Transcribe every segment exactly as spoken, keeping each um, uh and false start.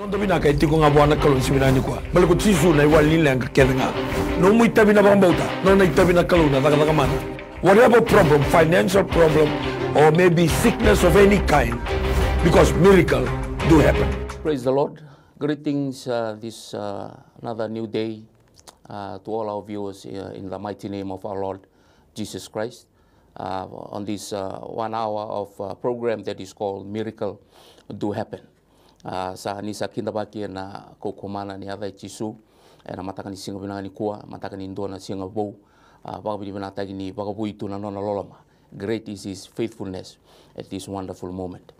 Noda vinaka e tiko ga vua na Kalou ni siga vinaka nikua. Baleta ko Jisu na iwali ni leqa kece ga. Nomu itavi na vakabauta, nona itavi na Kalou na cakacaka mana. Whatever problem, financial problem, or maybe sickness of any kind, because miracle do happen. Praise the Lord. Greetings, uh, this, uh, another new day, uh, to all our viewers, uh, in the mighty name of our Lord Jesus Christ, uh, on this, uh, one hour of, uh, program that is called Miracle Do Happen. Uh, sa ni sa kidavaki ena kaukaua mana ni yaca i Jisu ena mataka ni siga vinaka nikua, mataka ni dua na siga vou. Uh, vakavinavinakataki ni vakavoui tu na nona loloma. Great is his faithfulness at this wonderful moment.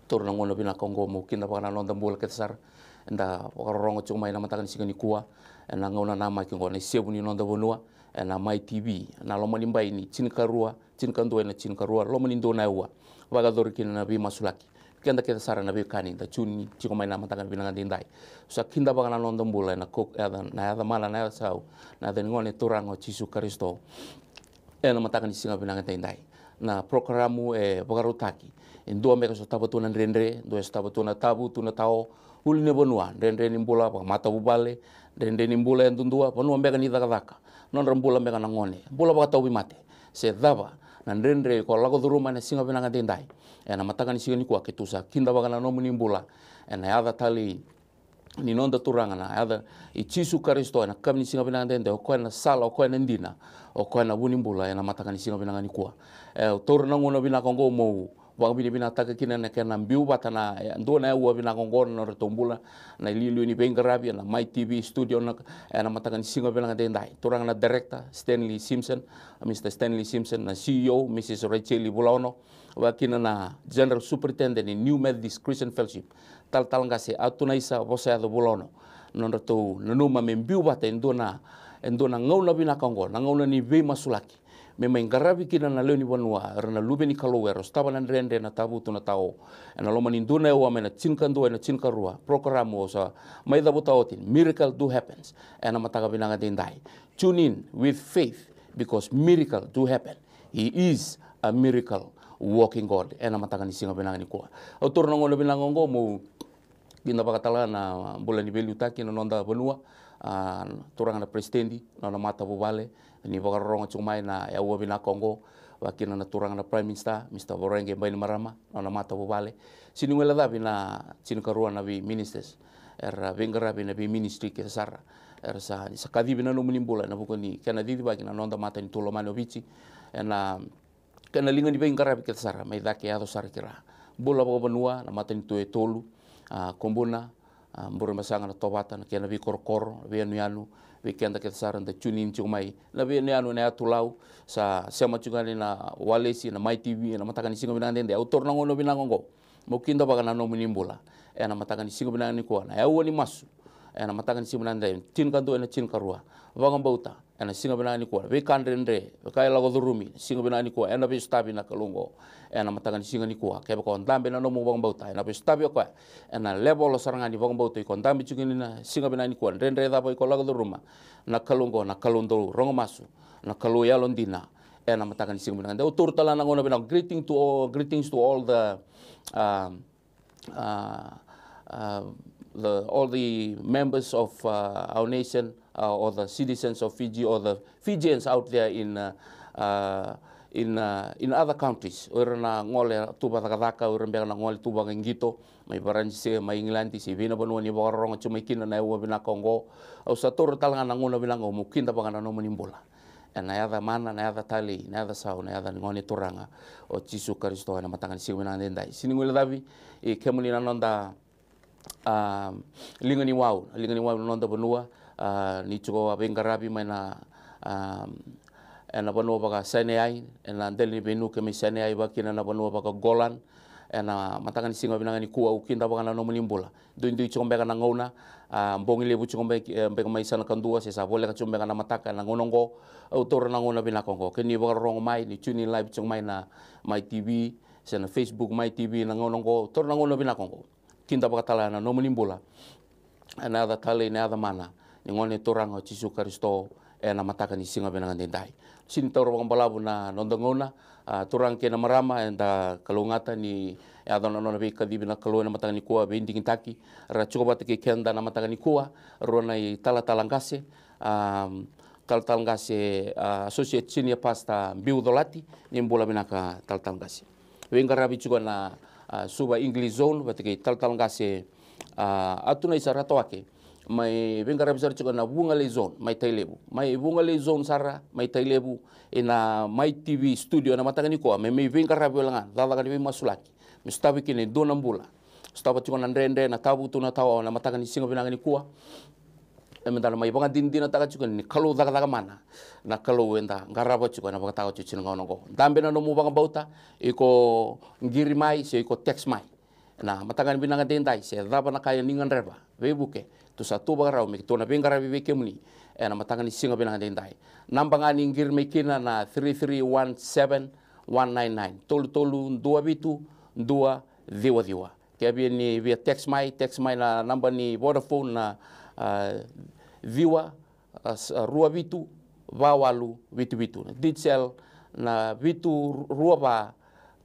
Taura na gauna vinaka oqo meu kidavaka na noda bula kece sara. Eda vakarorogo tiko mai na mataka ni siga nikua ena gauna namaki oqo, na isevu ni noda vanua, ena Mai T V, na loma ni bai ni tinikarua, tinikadua ena tinikarua, loma ni dua na aua. Vakayacori kina na veimasulaki. Keda kece sara na veika ni da tune in tiko mai na mataka ni vinaka daidai. Sa kidavaka na noda bula ena kau-, yaca, na yaca mana, na yaca sau, na yaca ni Gone Turaga o Jisu Karisito. Ena mataka ni siga vinaka daidai, na prokaramu e vakarautaki. E dua beka e sotava tu na dredre, dua e sotava tu na tavu, tu na tao, ulunivanua, dredre ni bula vakamatavuvale, dredre ni bula yadudua, vanua beka ni cakacaka, nodra bula beka na gone, bula vakatauvimate, se cava na dredre ko lako curuma ena siga vinaka daidai. Ena mataka ni siga nikua keitou sa kidavaka na nomuni bula ena yaca talei ni noda Turaga, na yaca i Jisu Karisito, ena yakavi ni siga vinaka daidai. O koya na sala, o koya na dina, o koya na vu ni bula ena mataka ni siga vinaka nikua. E, au taura na gauna vinaka oqo meu vakavinavinakataka kina na kena biu vata na, e, dua na aua vinaka oqo na nodratou bula na iliuliu ni veiqaravi ena Mai T V studio na, ena mataka ni siga vinaka daidai. Turaga na director, Stanley Simpson, Mister Stanley Simpson, na C E O, Missus Rachel Vulaono, vakakina na General Superintendent ni New Methodist Christian Fellowship, Talatala Qase Atunaisa Vosayaco Vulaono, na nodratou nanuma me biu vata e dua na, e dua na gauna vinaka oqo, na gauna ni veimasulaki, me mai qaravi kina na lewe ni vanua, era na luve ni Kalou era sotava na dredre, na tavutu, na tao, ena loma ni dua na aua mai na tinikadua ena tinikarua, prokaramu au sa mai cavuta oti, Miracle Do Happens, ena mataka vinaka daidai. Tune in with faith, because miracle do happen. He is a miracle working God. Ena mataka ni siga vinaka nikua, au taura na gauna vinaka oqo meu kidavaka tale ga na bula ni veiliutaki na noda vanua, a, turaga na peresitedi, nona matavuvale, ni vakarorogo tiko mai na aua vinaka oqo, vakakina na turaga na Prime Minister, Mister Voreqe Bainimarama, nona matavuvale. Sega ni guilecavi na tinikarua na vei ministers era veiqaravi ena vei ministry kece sara, era sa, ni sa kacivi na nomuni bula ena vuku ni kena cicivaki na noda matanitu lomani o Viti, ena kena liga ni veiqaravi kece sara mai cake yaco sara ki ra. Bula vakavanua na matanitu e tolu, a, Kubuna, a, Burebasaga, Natovata, na kena veikorokoro, veiyanuyanu, vei keda kece sara da tune in tiko mai na veiyanuyanu ena yatu Lau, sa sema tiko yani na walesi na Mai T V ena mataka ni siga vinaka daidai. Au taura na gauna vinaka oqo meu kidavaka na nomuni bula ena mataka ni siga vinaka nikua, na aua ni masu, ena mataka ni siga vinaka daidai, tinikadua ena tinikarua. Vakabauta ena siga vinaka nikua, veika dredre, veika e lako curumi, siga vinaka nikua ena veisotavi na Kalou oqo. Ena mataka ni siga nikua, kevaka o dabe na nomu vakabauta, ena veisotavi o koya ena level sara ga ni vakabauta iko dabe tiko kina ena siga vinaka nikua. Dredre cava iko lako curuma, na Kalou oqo na Kalou dau rogo masu, na Kalou yalodina. Ena mataka ni siga vinaka daidai, au taura tale ga na gauna vinaka, greeting to all, greetings to all the, um, uh, uh, the, all the members of, uh, our nation, uh, or the citizens of Fiji, or the Fijians out there in, uh, uh, in, uh, in other countries. O ira na gole tu vakacakacaka, o ira beka na gole tu vakaqito, mai Varanise, mai Igiladi, se vei na vanua ni vakarorogo tiko mai kina na aua vinaka oqo. Au sa taura tale ga na gauna vinaka oqo meu kidavaka na nomuni bula ena yaca mana, na yaca talei, na yaca sau, na yaca ni Gone Turaga o Jisu Karisito, ena mataka ni siga vinaka daidai. Sega ni guilecavi, e, kemuni na noda, a, liga ni wau, na liga ni wau na noda vanua, a, ni tiko a veiqaravi mai na, a, ena vanua vaka Sinai, ena dela ni veinuke mai Sinai, vakakina na vanua vaka Golan. Ena mataka ni siga vinaka nikua au kidavaka na nomuni bula. Duidui tiko beka na gauna, a, bogi levu tiko beka, e, beka mai sa na kadua, se sa voleka tiko beka na mataka ena gauna oqo. Au taura na gauna vinaka oqo, ke ni vakarorogo mai, ni tune in live tiko mai na Mai T V, se na Facebook Mai T V na gauna oqo, au taura na gauna vinaka oqo, kidavaka tale ga na nomuni bula ena yaca talei, na yaca mana ni Gone Turaga o Jisu Karisito, ena mataka ni siga vinaka daidai. Sini taura vakabalavu na noda gauna, a, turaga kei na marama, eda kalougata ni yaco na nona veikacivi na Kalou ena mataka nikua, veidigitaki. Ra tiko vata kei keda na mataka nikua, rua na italatala qase, a, talatala qase, a, Associate Senior Pastor Biu Colati. Ni bula vinaka talatala qase. Veiqaravi tiko na, a, Suva English Zone vata kei talatala qase, a, Atunai Saratawake. Mai veiqaravi sara tiko na Vugalei Zone mai Tailevu. Mai Vugalei Zone sara mai Tailevu, ena Mai T V studio ena mataka nikua, me mai veiqaravi wale ga, cakacaka ni veimasulaki, me sotavi kina e dua na bula. Sotava tiko na dredre, na tavutu, na tawa ena mataka ni siga vinaka nikua. E meda na mai vakadinadinataka tiko ni Kalou cakacaka mana. Na Kalou eda qarava tiko ena vakataka tiko na gauna oqo. Dabe na nomu vakabauta, iko qiri mai se iko text mai ena mataka ni vinaka daidai, se cava na ka ni gadreva, veivuke, tou sa tu vakarau me keitou na veiqaravi vei kemuni ena mataka ni siga vinaka daidai. Naba ga ni qiri mai kina na three three one seven one nine nine, tolu tolu dua vitu dua ciwa ciwa. Ke via ni via text mai, text mai na naba ni Vodafone na, a, ciwa, a, s-, a, rua vitu va walu vitu vitu. Na Digicel na vitu rua va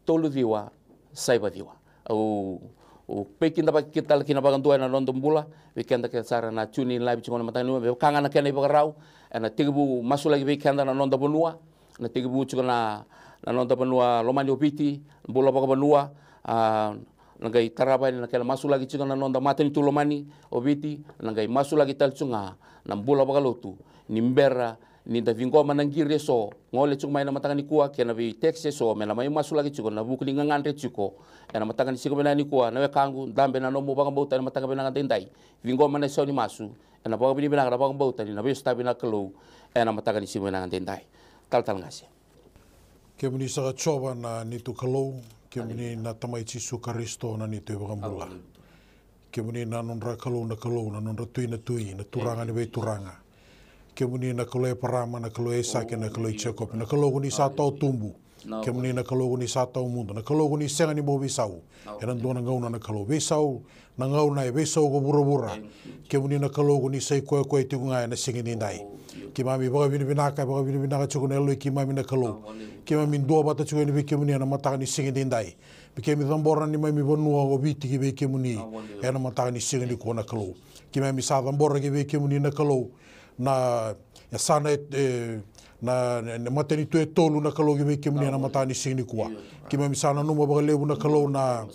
tolu ciwa saiva ciwa. Au, au pei kidavaki tale kina vakadua ena noda bula, vei keda kece sara na tune in live tiko na mataka nikua, me vaka ga na kena ivakarau, ena tekivu masulaki vei keda na noda vanua, na tekivu tiko na, na noda vanua lomani o Viti, bula vakavanua, a, na qai tarava yani na kena masulaki tiko na noda matanitu lomani o Viti, na qai masulaki tale tiko ga na bula vakalotu, ni bera ni da ciqoma na qiri eso gole tiko mai na mataka nikua, kei na vei text eso me na mai masulaki tiko ena vuku ni gagadre tiko ena mataka ni siga vinaka nikua. Na wekaqu, dabe na nomu vakabauta ena mataka vinaka daidai. Ciqoma na isau ni masu ena vakavinavinaka, na vakabauta ni na veisotavi na Kalou ena mataka ni siga vinaka daidai. Talatala qase. Kemuni saka Jiova na neitou Kalou, kemuni na Tamai Jisu Karisito na neitou iVakabula. Kemuni na nodra Kalou na Kalou, na nodra Tui na tui, na Turaga ni veituraga. Kemuni na Kalou i Eparama, na Kalou i Aisake, na Kalou i Jekope, na Kalou ko ni sa tao tubu. Kemuni na Kalou ko ni sa tao mudu, na Kalou ko ni sega ni bau veisau. Ena dua na gauna na Kalou veisau, na gauna e veisau ko vuravura. Kemuni na Kalou ko ni sa i koya koya tiko ga ena siga edaidai. Keimami vakavinavinaka, e vakavinavinaka tiko na yaloi keimami na Kalou. Keimami duavata tiko yani vei kemuni ena mataka ni siga edaidai. Me keimami cabora na neimami vanua o Viti ki vei kemuni ena mataka ni siga nikua na Kalou. Keimami sa cabora ki vei kemuni na Kalou na yasana e, e, na, na, na matanitu e tolu na Kalou ki vei kemuni ena mataka ni siga nikua. Keimami sa nanuma vakalevu na Kalou na,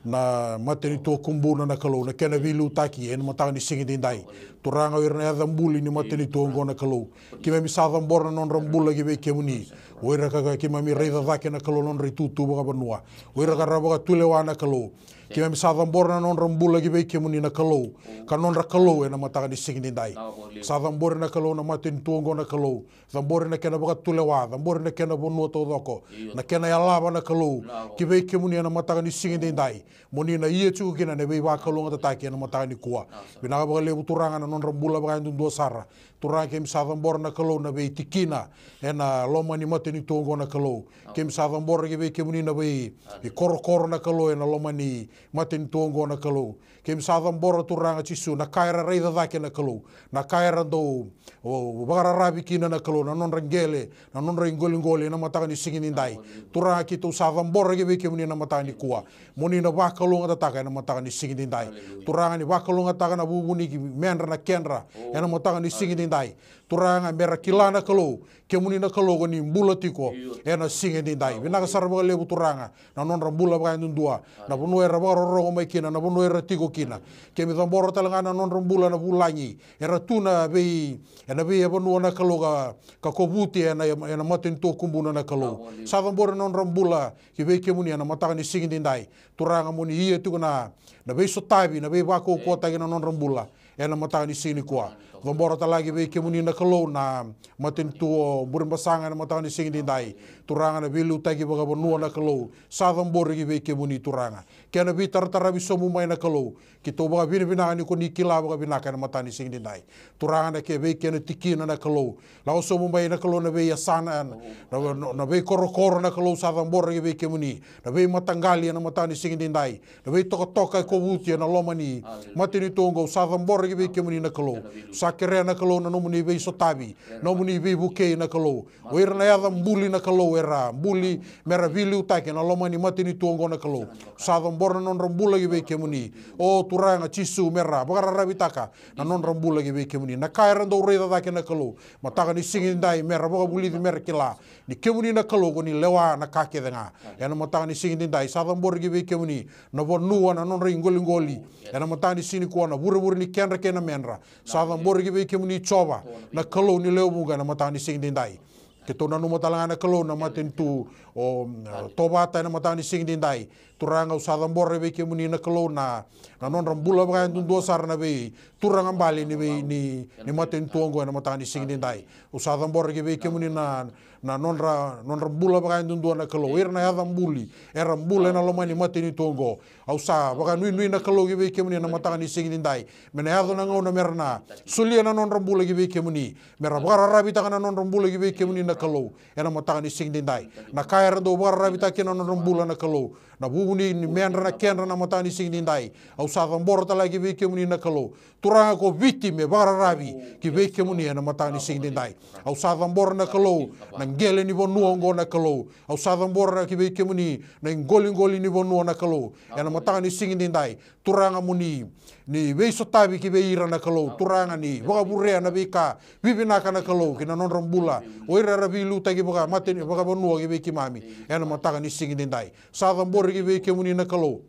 na matanitu o Kubuna na Kalou, na kena veiliutaki ena mataka ni siga edaidai. Turaga, o ira na yaca buli ni matanitu oqo na Kalou, keimami sa cabora na nodra bula ki vei kemuni. O ira ka, ka keimami raica cake na Kalou na nodra itutu vakavanua, o ira ka ra vakatulewa na Kalou, keimami sa cabora na nodra bula ki vei kemuni na Kalou, ka nodra Kalou ena mataka ni siga edaidai. Sa cabori na Kalou na matanitu oqo na Kalou, cabori na kena vakatulewa, cabori na kena vanua taucoko, na kena yalava na Kalou, ki vei kemuni ena mataka ni siga edaidai. Mo ni na ia tiko kina na veivakalougatataki ena mataka nikua. Vinaka vakalevu Turaga na nodra bula vakayadudua sara. Turaga, keimami sa cabora na Kalou na veitikina ena loma ni matanitu oqo na Kalou. Keimami sa cabora ki vei kemuni na vei, veikorokoro na Kalou ena loma ni matanitu oqo na Kalou. Keimami sa cabora Turaga Jisu na ka era raica cake na Kalou, na ka era dau, o, vakararavi kina na Kalou, na nodra qele, na nodra iqoliqoli ena mataka ni siga edaidai. Turaga, keitou sa cabora ki vei kemuni ena mataka nikua. Mo ni na vakalougatataka ena mataka ni siga edaidai. Turaga, ni vakalougatataka na vuvuni ki medra na kedra ena mataka ni siga edaidai. Turaga, mera kila na Kalou, kemuni na Kalou ko ni bula tiko ena siga edaidai. Vinaka sara vakalevu Turaga na nodra bula vakayadudua, na vanua era vakarorogo mai kina, na vanua era tiko kina. Keimami cabora tale ga na nodra bula na vulagi era tu na vei, ena veivanua na Kalou ka, ka kovuti ena, ena matanitu o Kubuna na Kalou. Sa cabora na nodra bula ki vei kemuni ena mataka ni siga edaidai. Turaga, mo ni ia tiko na, na veisotavi, na veivakaukauwataki na nodra bula ena mataka ni siga nikua. Cabora tale ga ki vei kemuni na Kalou na matanitu o Burebasaga ena mataka ni siga edaidai. Turaga, na veiliutaki vakavanua na Kalou sa cabori ki vei kemuni Turaga. Kena veitarataravi sobu mai na Kalou, keitou vakavinavinaka ni ko ni kila vakavinaka ena mataka ni siga edaidai. Turaga, na ke vei kena tikina na Kalou, lako sobu mai na Kalou na veiyasana, na, na, na veikorokoro na Kalou sa cabora ki vei kemuni, na veimataqali ena mataka ni siga edaidai, na veitokatoka e kovuti ena loma ni matanitu oqo sa cabora ki vei kemuni na Kalou. Sa kerea na Kalou na nomuni veisotavi, nomuni veivukei na Kalou. O ira na yaca buli na Kalou era buli me ra veiliutaki ena loma ni matanitu oqo na Kalou. Sa cabora na nodra bula ki vei kemuni. O Turaga Jisu, me ra vakararavitaka na nodra bula ki vei kemuni. Na ka era dau raica cake na Kalou, mataka ni siga nidai me ra vakavulici, me ra kila ni kemuni na Kalou ko ni lewa na ka kece ga. Ena mataka ni siga nidai sa cabora ki vei kemuni na vanua, na nodra iqoliqoli. Ena mataka ni siga nikua na vurevure ni kedra kei na medra. Sa cabora ki vei kemuni Jiova, na Kalou ni lewe vuqa, ena mataka ni siga nidai. Keitou nanuma tale ga na Kalou na matanitu o, mm, Tovata ena mataka ni siga nidai. Turaga, au sa cabora vei kemuni na Kalou na, na nodra bula vakayadudua sara na veituraga bale ni vei, ni, ni matanitu oqo ena mataka ni siga nidai. Au sa cabora ki vei kemuni na, na nodra, nodra bula vakayadudua na Kalou. Ira na yaca buli era bula ena loma ni matanitu oqo. Au sa vakanuinui na Kalou ki vei kemuni ena mataka ni siga nidai me na yaco na gauna me ra na solia na nodra bula ki vei kemuni, me ra vakararavitaka na nodra bula ki vei kemuni na Kalou. Ena mataka ni siga nidai, na ka era dau vakararavitaka kina na nodra bula na Kalou, na vuvuni ni medra, na kedra, na mataka ni siga nidai. Au sa cabora tale ga ki vei kemuni na Kalou. Turaga, ko Viti me vakararavi ki vei kemuni ena mataka ni siga nidai. Au sa cabora na Kalou na qele ni vanua oqo na Kalou. Au sa cabora ki vei kemuni na iqoliqoli ni vanua na Kalou. Ena mataka ni siga nidai, Turaga, mo ni, ni veisotavi ki vei ira na Kalou. Turaga, ni vakavurea na veika vivinaka na Kalou ki na nodra bula o ira era veiliutaki vakamateni, vakavanua ki vei keimami ena mataka ni siga nidai. Sa cabora ki vei kemuni na Kalou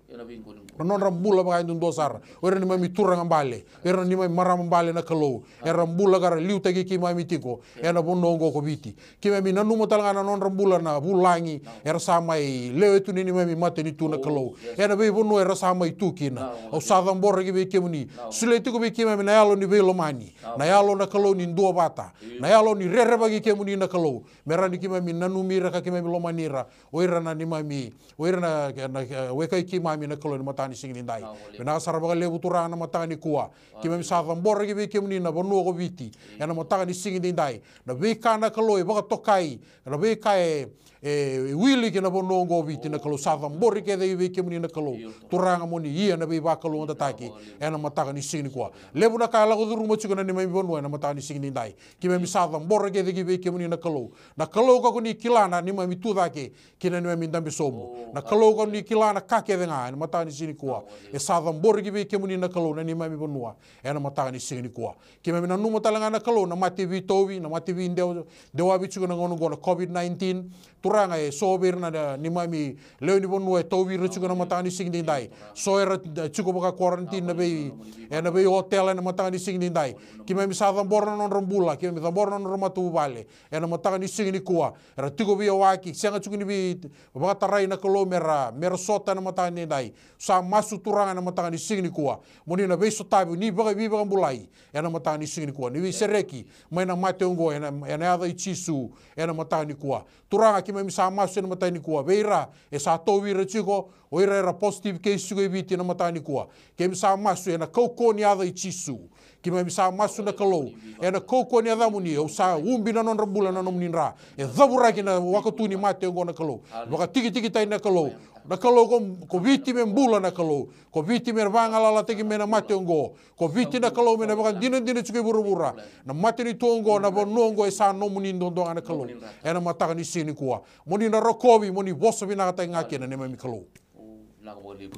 na nodra bula vakayadudua sara o ira neimami turaga bale, o ira neimami marama bale na Kalou, era bula ka ra liutaki keimami tiko ena vanua oqo ko Viti. Keimami nanuma tale ga na nodra bula na vulagi era sa mai lewe tu ni neimami matanitu na Kalou, ena veivanua era sa mai tu kina. Au sa cabora ki vei kemuni, solia tiko vei keimami na yalo ni veilomani, na yalo na Kalou ni duavata, na yalo ni rerevaki kemuni na Kalou, me rawa ni keimami nanumi ira ka keimami lomani ira, o ira na neimami, o ira na, na, na wekai keimami na Kalou ena mataka ni siga nidai. Vinaka sara vakalevu Turaga na mataka nikua. Keimami sa cabora ki vei kemuni na vanua ko Viti ena mataka ni siga nidai. Na veika na Kalou e vakatokai, na veika e, e wili ki na vanua oqo o Viti na Kalou, sa cabori kece ki vei kemuni na Kalou. Turaga, mo ni ia na veivakalougatataki ena mataka ni siga nikua. Levu na ka e lako curuma tiko na neimami vanua ena mataka ni siga nidai. Keimami sa cabora kece ki vei kemuni na Kalou. Na Kalou ka ko ni kila na neimami tu cake kei na neimami dabe sobu. Na Kalou ka ni kila na ka kece ga ena mataka ni siga nikua. E sa cabori ki vei kemuni na Kalou na neimami vanua ena mataka ni siga nikua. Keimami nanuma tale ga na Kalou na mate veitauvi, na mate veidewa, dewavi tiko na gauna oqo na COVID nineteen. Turaga, e so vei ira na, na neimami lewe ni vanua e tauvi ira tiko na mataka ni siga nidai. So era, e, tiko vaka quarantine na vei, ena vei otela ena mataka ni siga nidai. Keimami sa cabora na nodra bula, keimami cabora na nodra matavuvale ena mataka ni siga nikua. Era tiko veiyawaki, sega tiko ni vei vakatarai na Kalou me ra, me ra sota ena mataka ni dai. Sa masu Turaga ena mataka ni siga nikua, mo ni na veisotavi, ni vaka, veivakabulai ena mataka ni siga nikua. Ni veisereki mai na mate oqo ena, ena yaca i Jisu ena mataka nikua. Turaga, keimami sa masu ena mataka nikua vei ira e sa tauvi ira tiko, o ira era positive case tiko e Viti ena mataka nikua. Keimami sa masu ena kaukauwa ni yaca i Jisu. Keimami sa masu na Kalou, ena kaukauwa ni yacamuni, au sa ubi na nodra bula na nomuni dra. E cavuraki na wakatu ni mate oqo na Kalou. Vakatikitiki tani na Kalou. Na Kalou ko, ko Viti me bula na Kalou. Ko Viti me vagalalataki mai na mate oqo. Ko Viti na Kalou me na vakadinadina tiko i vuravura. Na matanitu oqo, na vanua oqo e sa nomuni duadua ga na Kalou. Ena mataka ni siga nikua, mo ni na rokovi, mo ni vosa vinakataki ga kina neimami Kalou.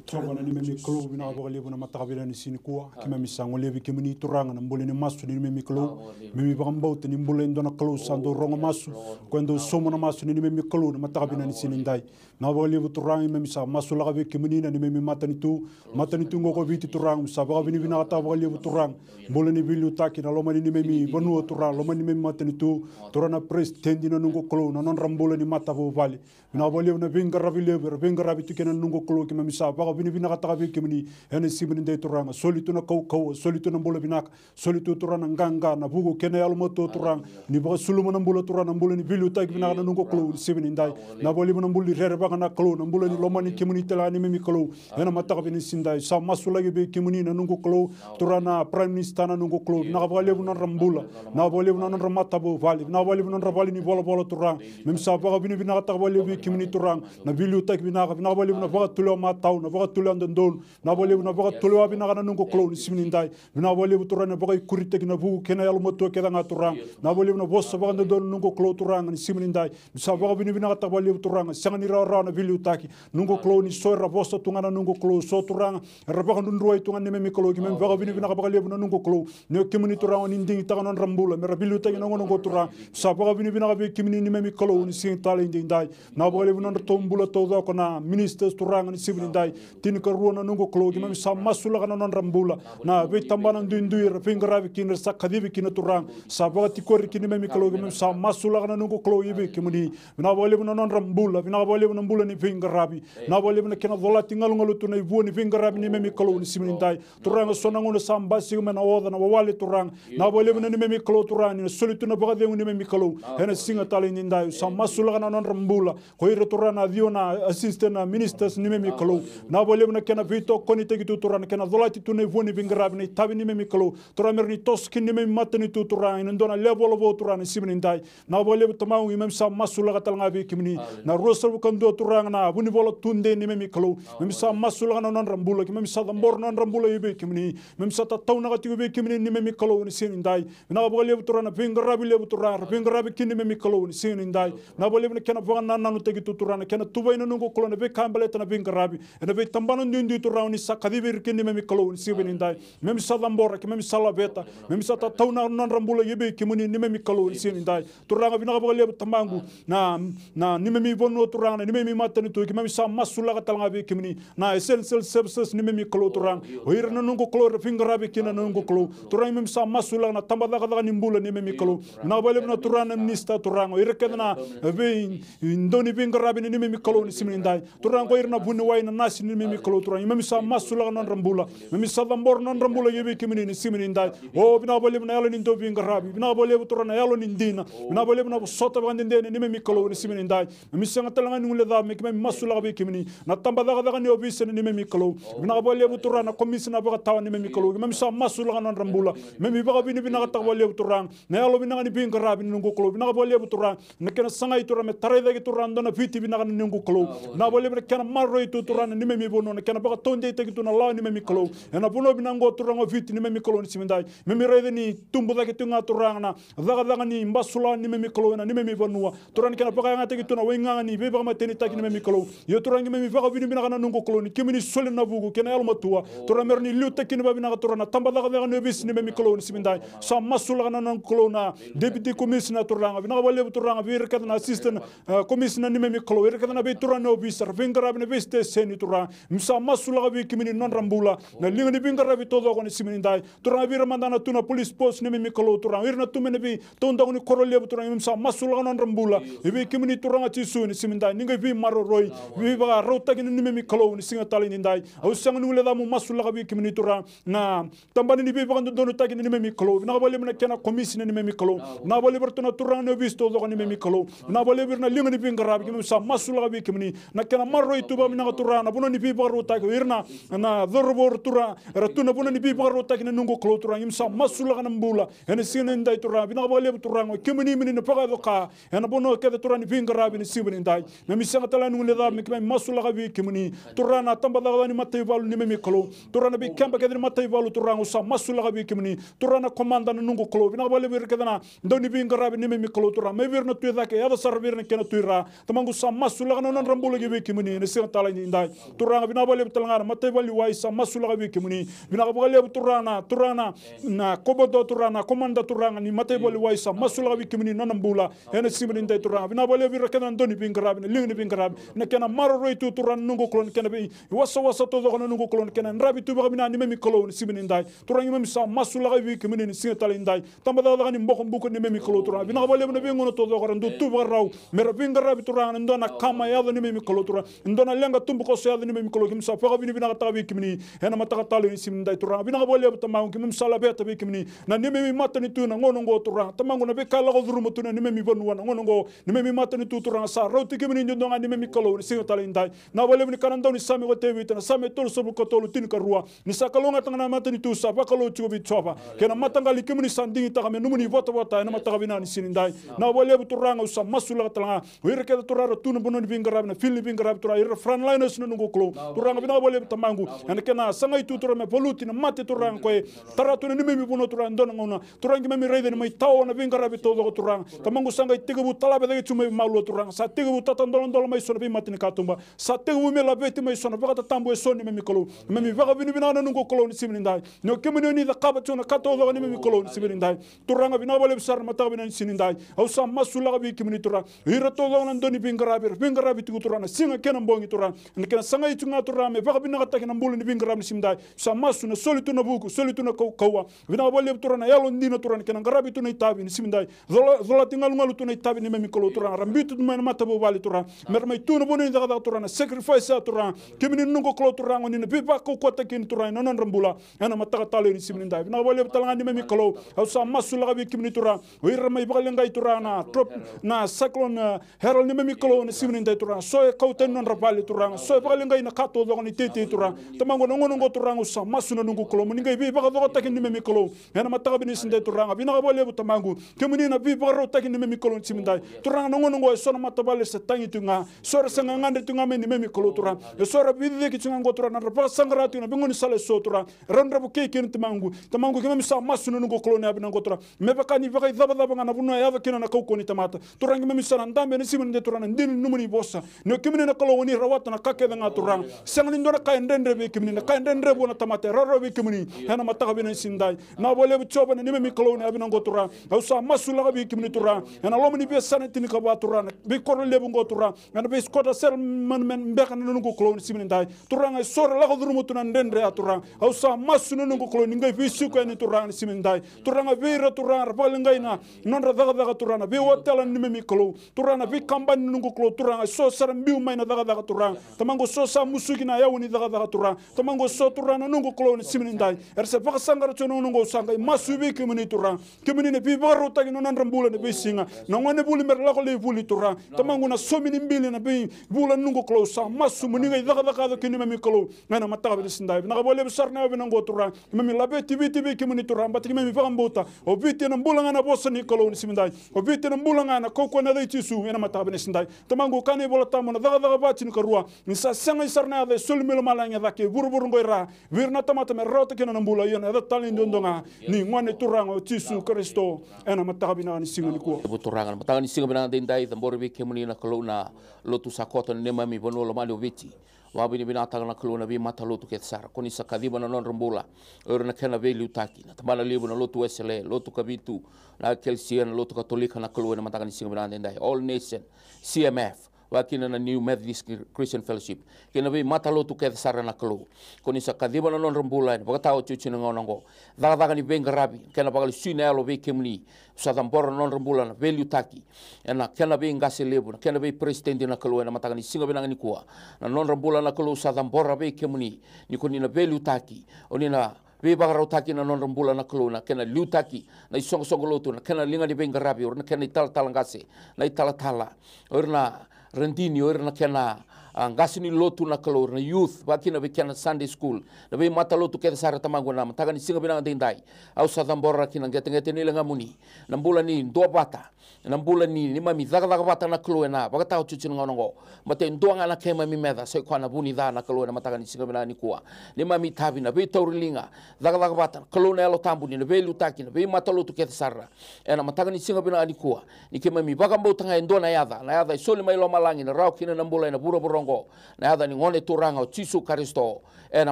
Jiova na neimami Kalou, vinaka vakalevu na mataka vinaka ni siga nikua. Keimami sa golevi kemuni Turaga na bula ni masu ni neimami Kalou. Keimami vakabauta ni bula e dua na Kalou sa dau rogo masu, ko e dau sauma na masu ni neimami Kalou na mataka vinaka ni siga nidai. Vinaka vakalevu Turaga, keimami sa masulaka vei kemuni na neimami matanitu. Matanitu oqo ko Viti Turaga, keimami sa vakavinavinakataka vakalevu Turaga. Bula ni veiliutaki na loma ni neimami vanua Turaga, loma ni neimami matanitu. Turaga na peresitedi na noqu Kalou, na nodra bula ni matavuvale. Vinaka vakalevu na veiqaravi levu era veiqaravi tu kina na noqu Kalou, keimami sa vakavinavinakataka vei kemuni ena siga nidai Turaga. Soli tu na kaukauwa, soli tu na bula vinaka, soli tu Turaga na qaqa, na vuku kei na yalomatua Turaga. Ni vakasuluma na bula Turaga, na bula ni veiliutaki vinaka na noqu Kalou ena siga nidai. Vinaka vakalevu na bula ni rerevaka na Kalou, na bula ni lomani kemuni tale ga neimami Kalou. Ena mataka vinaka ni siga nidai, sa masulaki vei kemuni na noqu Kalou, Turaga na Prime Minister na noqu Kalou. Vinaka vakalevu na nodra bula, vinaka vakalevu na nodra matavuvale, vinaka vakalevu na nodra vale ni volavola Turaga. Keimami sa vakavinavinakataka vakalevu vei kemuni Turaga na veiliutaki vinaka, vinaka vakalevu na vakatulewa matau, na vakatulewa dodonu. Vinaka vakalevu na vakatulewa vinaka na noqu Kalou ni siga nidai. Vinaka vakalevu Turaga na vakaikuritaki na vuku kei na yalomatua kece ga Turaga. Vinaka vakalevu na vosa vakadodonu na noqu Kalou Turaga ni siga nidai. Ni sa vakavinavinakataka vakalevu Turaga, sega ni rawarawa na veiliutaki. Noqu Kalou, ni so era vosa tu ga na noqu Kalou, so Turaga era vakadrudruwai tu ga neimami Kalou, keimami vakavinavinaka vakalevu na noqu Kalou. Ni o kemuni Turaga o ni digitaka na nodra bula me ra veiliutaki na gauna oqo Turaga. Sa vakavinavinaka vei kemuni neimami Kalou ni siga tale edaidai. Vinaka vakalevu na nodratou bula taucoko na ministers Turaga ni siga nidai. Tinikarua na noqu Kalou, keimami sa masulaka na nodra bula. Na veitabana duidui era veiqaravi kina, era sa kacivi kina Turaga. Sa vakatikori kina neimami Kalou, keimami sa masulaka na noqu Kalou i vei kemuni. Vinaka vakalevu na nodra bula, vinaka vakalevu na bula ni veiqaravi. Vinaka vakalevu na kena colati galugalu tu na ivua ni veiqaravi neimami Kalou ni siga nidai. Turaga, so na gauna sa basika mai na oca, na wawale Turaga. Vinaka vakalevu na neimami Kalou Turaga, ni na soli tu na vakacegu neimami Kalou. Ena siga tale edaidai, sa masulaka na nodra bula. Ko ira Turaga na ciwa na assistant na ministers neimami Kalou. Vinaka vakalevu na kena veitokonitaki tu Turaga, na kena colati tu na ivua ni veiqaravi, na itavi neimami Kalou. Turaga, me ra ni toso kina neimami matanitu Turaga ena dua na level vou Turaga ni siga nidai. Vinaka vakalevu Tamaqu, keimami sa masulaka tale ga vei kemuni. Na ruasagavulu ka dua Turaga na vunivola tudei neimami Kalou. Keimami sa masulaka na nodra bula, keimami sa cabora na nodra bula i vei kemuni. Keimami sa tataunaka tiko vei kemuni neimami Kalou ni siga nidai. Vinaka vakalevu Turaga na veiqaravi levu Turaga era veiqaravi kina neimami Kalou ni siga nidai. Vinaka vakalevu na kena vakanananutaki tu Turaga, na kena tuvai na noqu Kalou na veika e baleta na veiqaravi. Ena veitabana duidui Turaga o ni sa kacivi ira kina neimami Kalou ni siga nidai. Keimami sa cabora, keimami sa laveta, keimami sa tataunaka na nodra bula i vei kemuni neimami Kalou ni siga nidai. Turaga, vinaka vakalevu Tamaqu, na, na neimami vanua Turaga, na neimami matanitu, keimami sa masulaka tale ga vei kemuni. Na essential services neimami Kalou Turaga, o ira na noqu Kalou era veiqaravi kina na noqu Kalou. Turaga, keimami sa masulaka na tabacakacaka ni bula neimami Kalou. Vinaka vakalevu na Turaga na minista Turaga, o ira kece na vei, dau ni veiqaravi na neimami Kalou ni siga nidai. Turaga, ko ira na vuniwai, na nasi neimami Kalou Turaga, keimami sa masulaka na nodra bula. Keimami sa cabora na nodra bula i vei kemuni ni siga nidai. O, vinaka vakalevu na yalo ni dau veiqaravi. Vinaka vakalevu Turaga na yalo ni dina. Vinaka vakalevu na vosota vakadede neimami Kalou ni siga nidai. Keimami sega tale ga ni guilecava me keimami masulaka vei kemuni. Na tabacakacaka ni ovisa neimami Kalou. Vinaka vakalevu Turaga na komisina vakatawa neimami Kalou. Keimami sa masulaka na nodra bula. Keimami vakavinavinakataka vakalevu Turaga na yalo vinaka ni veiqaravi na noqu Kalou. Vinaka vakalevu Turaga na kena sagai Turaga me tarai cake Turaga dua na Viti vinaka na noqu Kalou. Vinaka vakalevu na kena maroroi tu Turaga na neimami vanua, na kena vakataudeitaki tu na lawa neimami Kalou. Ena vanua vinaka oqo Turaga o Viti neimami Kalou ni siga nidai. Keimami raica ni tubu cake tu ga Turaga na cakacaka ni basulawa neimami Kalou ena neimami vanua. Turaga, na kena vakayagataki tu na waigaga ni veivakamatenitaki neimami Kalou. Ia Turaga, keimami vakavinavinaka na noqu Kalou ni kemuni solia na vuku kei na yalomatua. Turaga, me ra ni liutaki kina vakavinaka Turaga na tabacakacaka ni ovisa neimami Kalou ni siga nidai. Sa masulaka na noqu Kalou na deputy commissioner Turaga. Vinaka vakalevu Turaga vei ira kece na assistant, eh, commissioner neimami Kalou. Ira kece na veituraga ni ovisa era veiqaravi na veisiteseni Turaga. Keimami sa masulaka vei kemuni na nodra bula. Na liga ni veiqaravi taucoko ni siga nidai. Turaga, vei ira mada na tu na police post neimami Kalou Turaga, ira na tu mai na veitaudaku ni koro levu Turaga, keimami sa masulaka na nodra bula i vei kemuni Turaga Jisu ni siga nidai. Ni qai veimaroroi, veivakarautaki na neimami Kalou ni siga tale nidai. Au sega ni guilecava meu masulaka vei kemuni Turaga na tabana ni veivakadodonutaki na neimami Kalou. Vinaka vakalevu na kena komisina neimami Kalou. Vinaka vakalevu iratou na turaga ni ovisa taucoko neimami Kalou. Vinaka vakalevu ira na liga ni veiqaravi, keimami sa masulaka vei kemuni. Na kena maroroi tu vakavinaka Turaga na vanua ni veivakarautaki, o ira na, na cauravou Turaga era tu na vanua ni veivakarautaki na noqu Kalou Turaga, keimami sa masulaka na bula ena siga nidai Turaga. Vinaka vakalevu Turaga, o kemuni mo ni na vakayaco ka ena vanua kece Turaga ni veiqaravi ena siga nidai. Keimami sega tale ga ni guilecava me keimami masulaka vei kemuni. Turaga na tabacakacaka ni mataivalu neimami Kalou. Turaga na veikeba kece ni mataivalu Turaga, au sa masulaka vei kemuni. Turaga na komada na noqu Kalou, vinaka vakalevu ira kece na dau ni veiqaravi neimami Kalou Turaga. Mai vei ira na tu e cake, yaco sara vei ira na kena tu e ra. Tamaqu, sa masulaka na nodra bula ki vei kemuni ena siga tale nidai. Turaga, vinaka vakalevu tale ga na mataivale wai, sa masulaka vei kemuni. Vinaka vakalevu Turaga na, Turaga na, na kobodo Turaga, na komada Turaga ni mataivale wai, sa masulaka vei kemuni na nona bula ena siga nidai Turaga. Vinaka vakalevu ira kece na dau ni veiqaravi, na liga ni veiqaravi, na kena maroroi tu Turaga na noqu Kalou, na kena veiwasawasa taucoko na noqu Kalou, na kena yadravi tu vakavinaka neimami Kalou ena siga nidai. Turaga, keimami sa masulaka vei kemuni ena siga tale nidai. Tabacakacaka ni bokobuka neimami Kalou Turaga, vinaka vakalevu na veigauna taucoko era dau tu vakarau me ra veiqaravi Turaga, na dua na kama e yaco neimami Kalou Turaga, na dua na leqa tubukoso e yaco neimami Kalou, keimami sa vakavinavinakataka vei kemuni ena mataka tale ni siga nidai Turaga. Vinaka vakalevu Tamaqu, keimami sa laveta vei kemuni na neimami matanitu na gauna oqo Turaga. Tamaqu, na veika e lako curuma tu na neimami vanua na gauna oqo, neimami matanitu Turaga, sa rauti kemuni duadua ga neimami Kalou ena siga tale nidai. Vinaka vakalevu ni kaya na daunisame ko Tevita, na Same tolusagavulu ka tolu, tinikarua: Ni sa kalougata ga na matanitu sa vakalou tiko vei Jiova, kei na mataqali kemuni sa digitaka me nomuni ivotavota ena mataka vinaka ni siga nidai. Vinaka vakalevu Turaga, au sa masulaka tale ga o ira kece Turaga era tu na vanua ni veiqaravi, na field ni veiqaravi Turaga, ira frontliners na noqu Kalou. Turaga, vinaka vakalevu Tamaqu, ena kena sagai tu Turaga me valuti na mate Turaga, ko e tara tu na neimami vanua Turaga, dua na gauna Turaga keimami raica ni mai tawa na veiqaravi taucoko Turaga. Tamaqu, sa qai tekivu talave cake tu mai veimalua Turaga, sa tekivu tatadoladola mai so na veimata ni katuba, sa tekivu me laveti mai so na vakatatabu eso neimami Kalou. Keimami vakavinavinaka na noqu Kalou ni siga nidai, ni o kemuni o ni cakava tiko na ka taucoko neimami Kalou ni siga nidai. Turaga, vinaka vakalevu sara na mataka vinaka ni siga nidai. Au sa masulaka vei kemuni Turaga, o ira taucoko na dau ni veiqaravi, era veiqaravi tiko Turaga na siga kei na bogi Turaga, ena kena sagai tiko ga Turaga me vakavinakataki na bula ni veiqaravi ni siga nidai. Sa masu na soli tu na vuku, soli tu na kaukauwa. Vinaka vakalevu Turaga na yalo dina Turaga, na kena qaravi tu na itavi ni siga nidai. Cola, colati galugalu tu na itavi neimami Kalou Turaga, ra biuta tu mai na matavuvale Turaga, me ra mai tu na vanua ni cakacaka Turaga, na sacrifice ya Turaga. Kemuni na noqu Kalou Turaga, o ni na veivakaukauwataki kina Turaga ena nodra bula ena mataka talei ni siga nidai. Vinaka vakalevu tale ga neimami Kalou, au sa masulaka vei kemuni Turaga, o ira mai vakaleqai Turaga na trop, na cyclone, eh, Harold neimami Kalou, na siga nidai Turaga, so e kau tani nodra vale Turaga, so e vakaleqai na ka taucoko ni teitei Turaga. Tamaqu, na gauna oqo Turaga au sa masu na noqu Kalou, mo ni qai veivakacokotaki neimami Kalou ena mataka vinaka ni siga nidai Turaga. Vinaka vakalevu Tamaqu, kemuni na veivakarautaki neimami Kalou ni siga nidai. Turaga, na gauna oqo eso na matavuvale era se tagi tu ga, so era se gagadre tu ga mai neimami Kalou Turaga, eso era veiciciyaki tu ga oqo Turaga, na nodra vakasaqara tu na veigauna ni sala eso Turaga, rau dra vukei kina Tamaqu. Tamaqu, keimami sa masu na noqu Kalou na yavai oqo Turaga, me vaka ni vakaicavacava ga na vanua e yaco kina na kaukauwa ni tamata. Turaga, keimami sa na dabe ena siga nidai Turaga na dina ni nomuni vosa, ni o kemuni na Kalou o ni rawata na ka kece ga Turaga. Sega ni dua na ka e dredre vei kemuni, na ka e dredre vua na tamata e rawarawa vei kemuni ena mataka vinaka ni siga nidai. Vinaka vakalevu Jiova na neimami Kalou na yavai oqo Turaga, au sa masulaka vei kemuni Turaga, ena loma ni veiyasana e tinikava Turaga, na veikoro levu oqo Turaga, ena vei Scottsdale, Manman, beka na noqu Kalou ni siga nidai. Turaga, eso era lako curuma tu na dredre ya Turaga, au sa masu na noqu Kalou ni qai veisiko yani Turaga ni siga nidai. Turaga, vei ira Turaga era vakaleqai na nodra cakacaka Turaga, na veiotela neimami Kalou, Turaga, na veikabani na noqu Kalou Turaga, eso sa ra biu mai na cakacaka Turaga. Tamaqu, eso sa musuki na yawa ni cakacaka Turaga. Tamaqu, eso Turaga na noqu Kalou ni siga nidai era se vakasaqara tiko na gauna oqo, au sa qai masu vei kemuni Turaga, kemuni na veivakarautaki na nodra bula ena veisiga, na gonevuli me ra lako lai vuli Turaga. Tamaqu, na saumi ni bili ena veivula na noqu Kalou, sa masu mo ni qai cakacaka yaco kina neimami Kalou ena mataka vinaka ni siga nidai. Vinaka vakalevu sara na yavai oqo Turaga, keimami laveti Viti vei kemuni Turaga, baleta keimami vakabauta o Viti ena bula ga ena vosa ni Kalou ni siga nidai, o Viti ena bula ga ena kaukauwa ni yaca i Jisu ena mataka vinaka ni siga nidai. Tamaqu, kaya na iVola Tabu na Cakacaka va tinikarua, ni sa sega sara na yaca e soli mai lomalagi e cake e vuravura oqo e ra vei ira na tamata me ra rawata kina na bula, ia na yaca talei duadua ga ni Gone Turaga o Jisu Karisito. Ena mataka vinaka ni siga nikua. Levu Turaga, na mataka ni siga vinaka daidai, cabori vei kemuni na Kalou na lotu sa koto ena neimami vanua lomani o Viti. Vakavinavinakataka na Kalou na veimatalotu kece sara ko ni sa kaciva na nodra bula, o ira na kena veiliutaki, na Tabana Levu, na Lotu Wesele, Lotu Kavitu, na Ekelesia, na Lotu Katolika na Kalou, ena mataka ni siga vinaka daidai, All Nation, C M F, vakakina na New Methodist Christian Fellowship, kei na veimatalotu kece sara na Kalou. Ko ni sa kaciva na nodra bula ena vakataotioti ni gauna oqo. Cakacaka ni veiqaravi, kena vakalesui na yalo vei kemuni. Sa cabora na nodra bula na veiliutaki ena kena veiqase levu, na kena veiperesitedi na Kalou, ena mataka ni siga vinaka nikua. Na nodra bula na Kalou sa cabora vei kemuni, ni ko ni na veiliutaki, o ni na veivakarautaki na nodra bula na Kalou, na kena liutaki na isoqosoqo lotu, na kena liga ni veiqaravi, o ira na kena italatala qase, na italatala, o ira na radini, o ira na kena, a, qase ni lotu na Kalou, o ira na youth, vakakina vei kena Sunday school, na veimatalotu kece sara Tamaqu, ena mataka ni siga vinaka daidai. Au sa cabora ki na qeteqete ni ligamuni, na bula ni duavata, na bula ni neimami cakacaka vata na Kalou ena vakataotioti ni gauna oqo. Baleta e dua ga na keimami meca, sai koya na vu ni ca na Kalou, ena mataka ni siga vinaka nikua. Neimami itavi na veitauri liga, cakacaka vata na Kalou na Yalo Tabu, ni na veiliutaki na veimatalotu kece sara. Ena mataka ni siga vinaka nikua, ni keimami vakabauta ga e dua na yaca, na yaca e soli mai lomalagi, na rawa kina na bula ena vuravura oqo, na yaca ni Gone Turaga o Jisu Karisito. Ena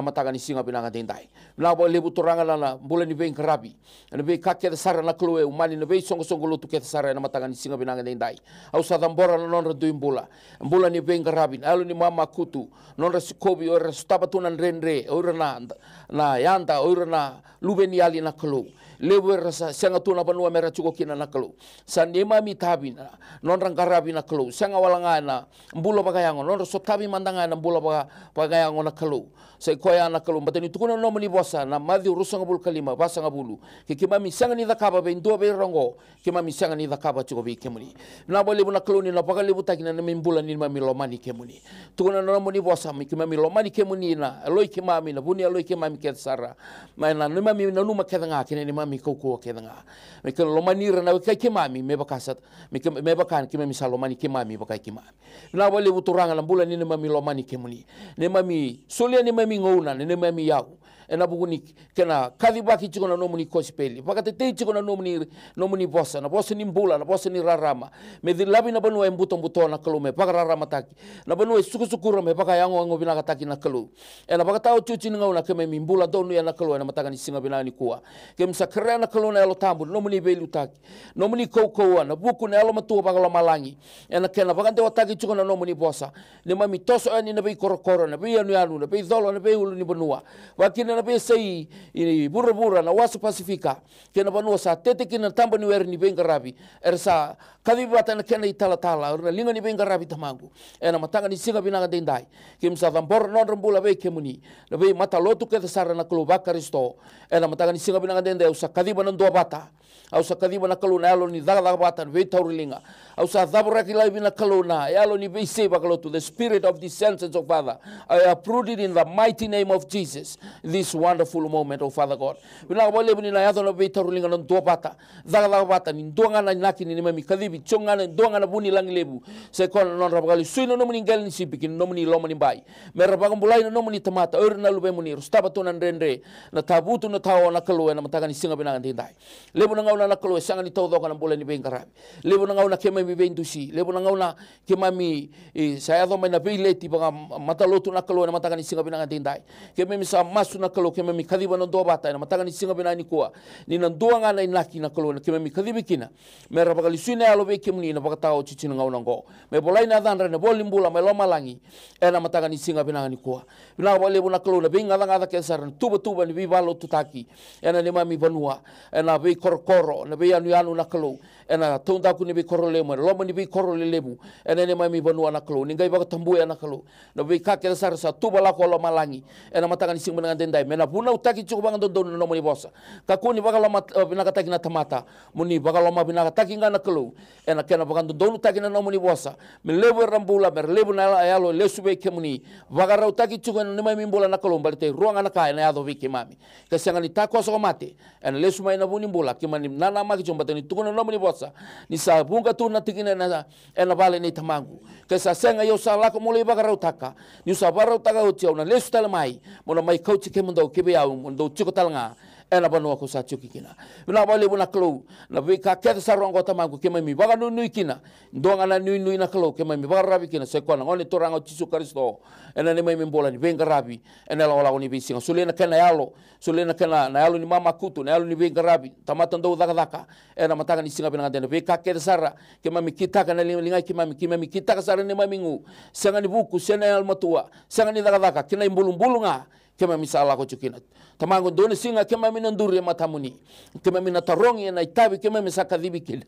mataka ni siga vinaka daidai. Vinaka vakalevu Turaga na, na bula ni veiqaravi, ena veika kece sara na Kalou, e umani na veisoqosoqo lotu kece sara ena mataka ni siga vinaka daidai. Au sa cabora na nodra dui bula, bula ni veiqaravi, na yalo ni mamakutu, nodra sikovi, o ira sotava tu na dredre, o ira na, na yada, o ira na luveniyali na Kalou. Levu era sa sega tu na vanua me ra tiko kina na Kalou. Sa neimami itavi na nodra qaravi na Kalou, sega wale ga ena bula vakayago, nodra sotavi mada ga ena bula vaka, vakayago na Kalou. Sai koya na Kalou, baleta ni tukuna na nomuni vosa na Maciu ruasagavulu ka lima, vasagavulu, ke keimami sega ni cakava vei dua vei ira oqo, keimami sega ni cakava tiko vei kemuni. Vinaka vakalevu na Kalou ni na vakalevutaki na neimami bula ni neimami lomani kemuni. Tukuna na nomuni vosa me keimami lomani kemuni, na yaloi keimami, na vu ni yaloi keimami kece sara, mai na neimami nanuma kece ga kei na neimami keimami kaukauwa kece ga. Me ke lomani ira na wekai keimami me vaka sa, me ke, me vaka keimami sa lomani keimami vakai keimami. Vinaka vakalevu Turaga na bula ni neimami lomani kemuni. Neimami solia neimami gauna, neimami iyau. Ena vuku ni kena kacivaki tiko na nomuni kosipeli. Vakatetei tiko na nomuni, nomuni vosa, na vosa ni bula, na vosa ni rarama. Me cilavi na vanua e butobuto na Kalou me vakararamataki. Na vanua e sukusukura me vakayagoyago vinakataki na Kalou. Ena vakataotioti ni gauna keimami bula donuya na Kalou ena mataka ni siga vinaka nikua. Keimami sa kerea na Kalou na Yalo Tabu, na nomuni veiliutaki. Nomuni kaukauwa, na vuku na yalomatua vakalomalagi. Ena kena vakadewataki tiko na nomuni vosa. Neimami toso yani na veikorokoro, na veiyanuyanu, na veicolo, na veiulunivanua. Vakakina na veiyasai i vuravura, na wasa Pasifika. Kei na vanua sa tete kina na taba ni were ni veiqaravi. Era sa kacivi vata na kena italatala, era na liga ni veiqaravi Tamaqu. Ena mataka ni siga vinaka daidai. Keimami sa cabora na nodra bula vei kemuni. Na veimatalotu kece sara na Kalou vaKarisito. Ena mataka ni siga vinaka daidai, au sa kaciva na duavata. Au sa kaciva na Kalou na yalo ni cakacaka vata, na veitauriliga. Au sa cavoraki laivi na Kalou na yalo ni veisei vakalotu, the spirit of dissension, oh Father. I uproot it in the mighty name of Jesus. This wonderful moment, oh Father God. Vinaka vakalevu ni na yaco na veitauriliga na duavata. Cakacaka vata, ni dua ga na inaki ni neimami kacivi, tiko ga na dua ga na vu ni lagi levu. Sa i koya na nodra vakalesui na nomuni qele ni sipi ki na nomuni loma ni bai. Me ra vakabulai na nomuni tamata, o ira na luvemuni, ra sotava tu na dredre. Na tavutu na tao na Kalou ena mataka ni siga vinaka daidai. Levu na gauna na Kalou e sega ni taucoko na bula ni veiqaravi. Levu na gauna keimami veidusi. Levu na gauna keimami, e, sa yaco mai na veileti vakamatalotu na Kalou ena mataka ni siga vinaka daidai. Keimami sa masu na Kalou, keimami kaciva na duavata ena mataka ni siga vinaka nikua. Ni na dua ga na inaki na Kalou na keimami kacivi kina. Me ra vakalesui na yalo vei kemuni na vakataotioti ni gauna oqo. Me volai na yacadra ena vola ni bula mai lomalagi. Ena mataka ni siga vinaka nikua. Vinaka vakalevu na Kalou na veigacagaca kece sara na tuvatuva ni veivakalotutaki. Ena neimami vanua. Ena veikorokoro, na veiyanuyanu na Kalou. Ena taudaku ni veikoro lelevu, ena loma ni veikoro lelevu. Ena neimami vanua na Kalou. Ni qai vakatabuya na Kalou. Na veika kece sara sa tuva lako o lomalagi. Ena mataka ni siga vinaka daidai. Me na vunautaki tiko vakadodonu na nomuni vosa. Kakua ni vakaloma, e, vinakataki na tamata. Mo ni vakalomavinakataki ga na Kalou. Ena kena vakadodonutaki na nomuni vosa. Me levu era bula, me ra levu na yalo, yalo lesu vei kemuni. Vakarautaki tiko ena neimami bula na Kalou, baleta e rua ga na ka ena yaco vei keimami. Ke sega ni takoso ko mate, ena lesu mai na vu ni bula, keimami nanamaki tiko baleta ni tukuna na nomuni vosa. Ni sa vuqa tu na tikina ena, ena vale nei tamaqu. Ke sa sega, ia au sa lako meu lai vakarautaka. Niu sa vakarautaka oti au na lesu tale mai. Mo na mai kauti kemudou ki vei au, mo dou tiko tale ga. Ena vanua ko sa tiko kina. Vinaka vakalevu na Kalou, na veika kece sara oqo tamaqu keimami vakanuinui kina. Dua ga na nuinui na Kalou keimami vakararavi kina, sa i koya na Gone Turaga o Jisu Karisito. Ena neimami bula ni veiqaravi, ena lakolako ni veisiga. Solia na kena yalo, solia na kena, na yalo ni mamakutu, na yalo ni veiqaravi, tamata dau cakacaka. Ena mataka ni siga vinaka daidai, na veika kece sara keimami kitaka na li-, ligai keimami, keimami kitaka sara neimami gu. Sega ni vuku, sega ni yalomatua, sega ni cakacaka, kei na ibulubulu ga. Keimami sa lako tiko kina. Tamaqu, dua na siga keimami na duri e matamuni. Keimami na tarogi ena itavi keimami sa kacivi kina.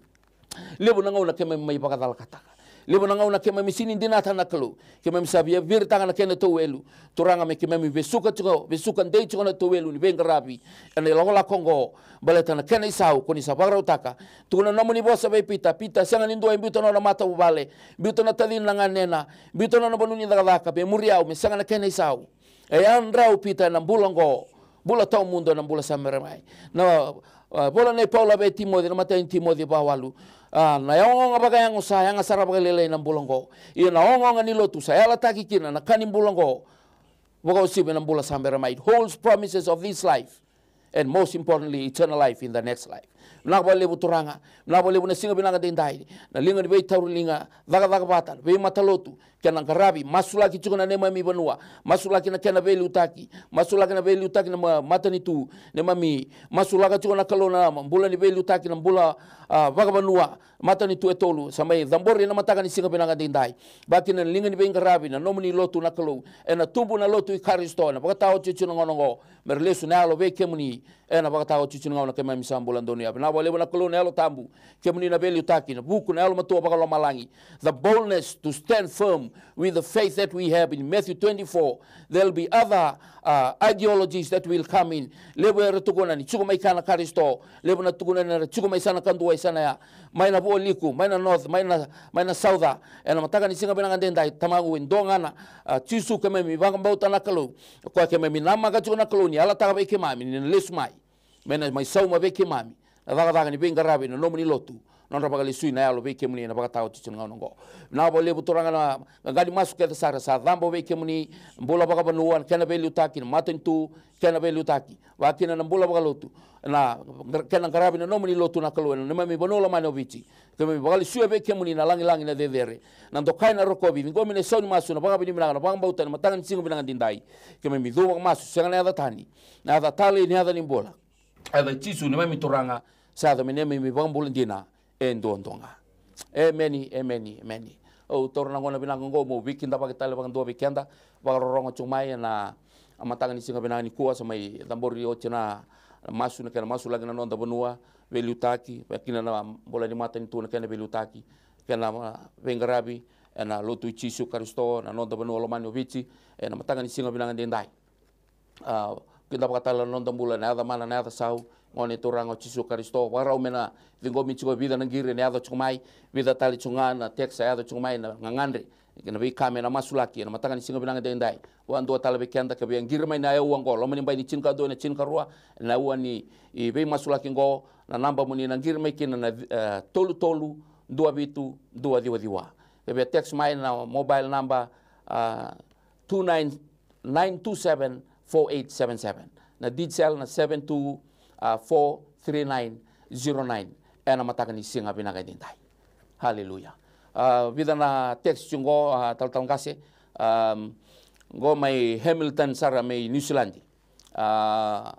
Levu na gauna keimami mai vakacalakataka. Levu na gauna keimami sega ni dinata na Kalou. Keimami sa via viritaka na kena tauwelu. Turaga, me keimami vesuka tiko, vesuka dei tiko na tauwelu ni veiqaravi. Ena ilakolako oqo, baleta na kena isau ko ni sa vakarautaka. Tukuna na nomuni vosa vei Pita. Pita, sega ni dua e biuta na nona matavuvale, biuta na tacina, na ganena, biuta na nona vanua ni cakacaka, me muri au, me sega na kena isau. E yadrau Pita ena bula oqo. Bula tawamudu ena bula sa bera mai. Na, a, vola nei Paula vei Timoci, na imatai ni Timoci va walu. A, na yagoga vakayago sa yaga sara vakalailai ena bula oqo. Ia na ogaoga ni lotu sa yalataki kina na ka ni bula oqo. Vakauasivi ena bula sa bera mai. It holds promises of this life. And most importantly, eternal life in the next life. Vinaka vakalevu Turaga, vinaka vakalevu na siga vinaka daidai. Na liga ni veitauriliga, cakacaka vata, veimatalotu, kena qaravi, masulaki tiko na neimami vanua, masulaki na kena veiliutaki, masulaki na veiliutaki na ma-, matanitu, neimami masulaka tiko na Kalou na bula ni veiliutaki, na bula, a, vakavanua, matanitu e tolu, sa mai cabori ena mataka ni siga vinaka daidai. Vakakina na liga ni veiqaravi, na nomuni lotu na Kalou, ena tubu na lotu i Karisito, ena vakataotioti na gauna oqo, me ra lesu na yalo vei kemuni, ena vakataotioti na gauna keimami sa bula donuya. Vinaka vakalevu na Kalou na Yalo Tabu, kemuni na veiliutaki, na vuku, na yalomatua vakalomalagi. The boldness to stand firm with the faith that we have in Matthew twenty-four. There'll be other, uh, ideologies that will come in. Levu era tukuna ni tiko mai kea na Karisito. Levu na tukuna ni ra tiko mai sa na kadua i sana ya. Mai na vualiku, mai na north, mai na, mai na south. Ena mataka ni siga vinaka daidai, Tamaqu, e dua ga na, a, Jisu keimami vakabauta na Kalou. O koya keimami namaka tiko na Kalou ni yalataka vei keimami ni na lesu mai. me na mai sauma vei keimami na cakacaka ni veiqaravi na nomuni lotu, nodra vakalesui na yalo vei kemuni ena vakataotioti ni gauna oqo. Vinaka vakalevu Turaga na qaqa ni masu kece sara sa cabo vei kemuni, bula vakavanua, na kena veiliutaki na matanitu, kena veiliutaki vakakina na bula vakalotu, na kena qaravi na nomuni lotu na Kalou ena neimami vanua lomani o Viti. Keimami vakalesuya vei kemuni na lagilagi, na cecere, na dokai, na rokovi, ciqomi na isau ni masu, na vakavinavinaka, na vakabauta ena mataka ni siga vinaka edaidai. Keimami cuva vakamasu, sega na yaca tani, na yaca talei, na yaca ni bula. Yaca i Jisu neimami Turaga, sa yaca me neimami iVakabula dina e duadua ga. Emeni, emeni, emeni. Au taura na gauna vinaka oqo meu veikidavaki tale vakadua vei keda, vakarorogo tiko mai ena mataka ni siga vinaka nikua, sa mai cabori oti na masu, na kena masulaki na noda vanua, veiliutaki, vakakina na bula ni matanitu, na kena veiliutaki, kena, ah, veiqaravi ena lotu i Jisu Karisito na noda vanua lomani o Viti ena mataka ni siga vinaka edaidai. Ah, kidavaka tale na noda bula ena yaca mana, na yaca sau, Gone Turaga o Jisu Karisito. Vakarau me na ciqomi tiko e vica na qiri ena yaco tiko mai, vica tale tiko ga na text sa yaco tiko mai, na gagadre kei na veika me na masulaki ena mataka ni siga vinaka edaidai. Vakadua tale vei keda, ke via qiri mai na aua oqo, loma ni bai ni tinikadua ena tinikarua, na aua ni, i veimasulaki oqo, na naba mo ni na qiri mai kina na, eh, tolu tolu dua vitu dua ciwa ciwa. Ke via text mai na mobile number, ah, two nine nine two seven four eight seven seven. Na Digicel na seven two four three nine zero nine. Ena mataka ni siga vinaka edaidai. Haleluya. Ah, vica na text tiko qo, ah, talatala qase. Am, qo mai Hamilton sara mai Niusiladi. Ah,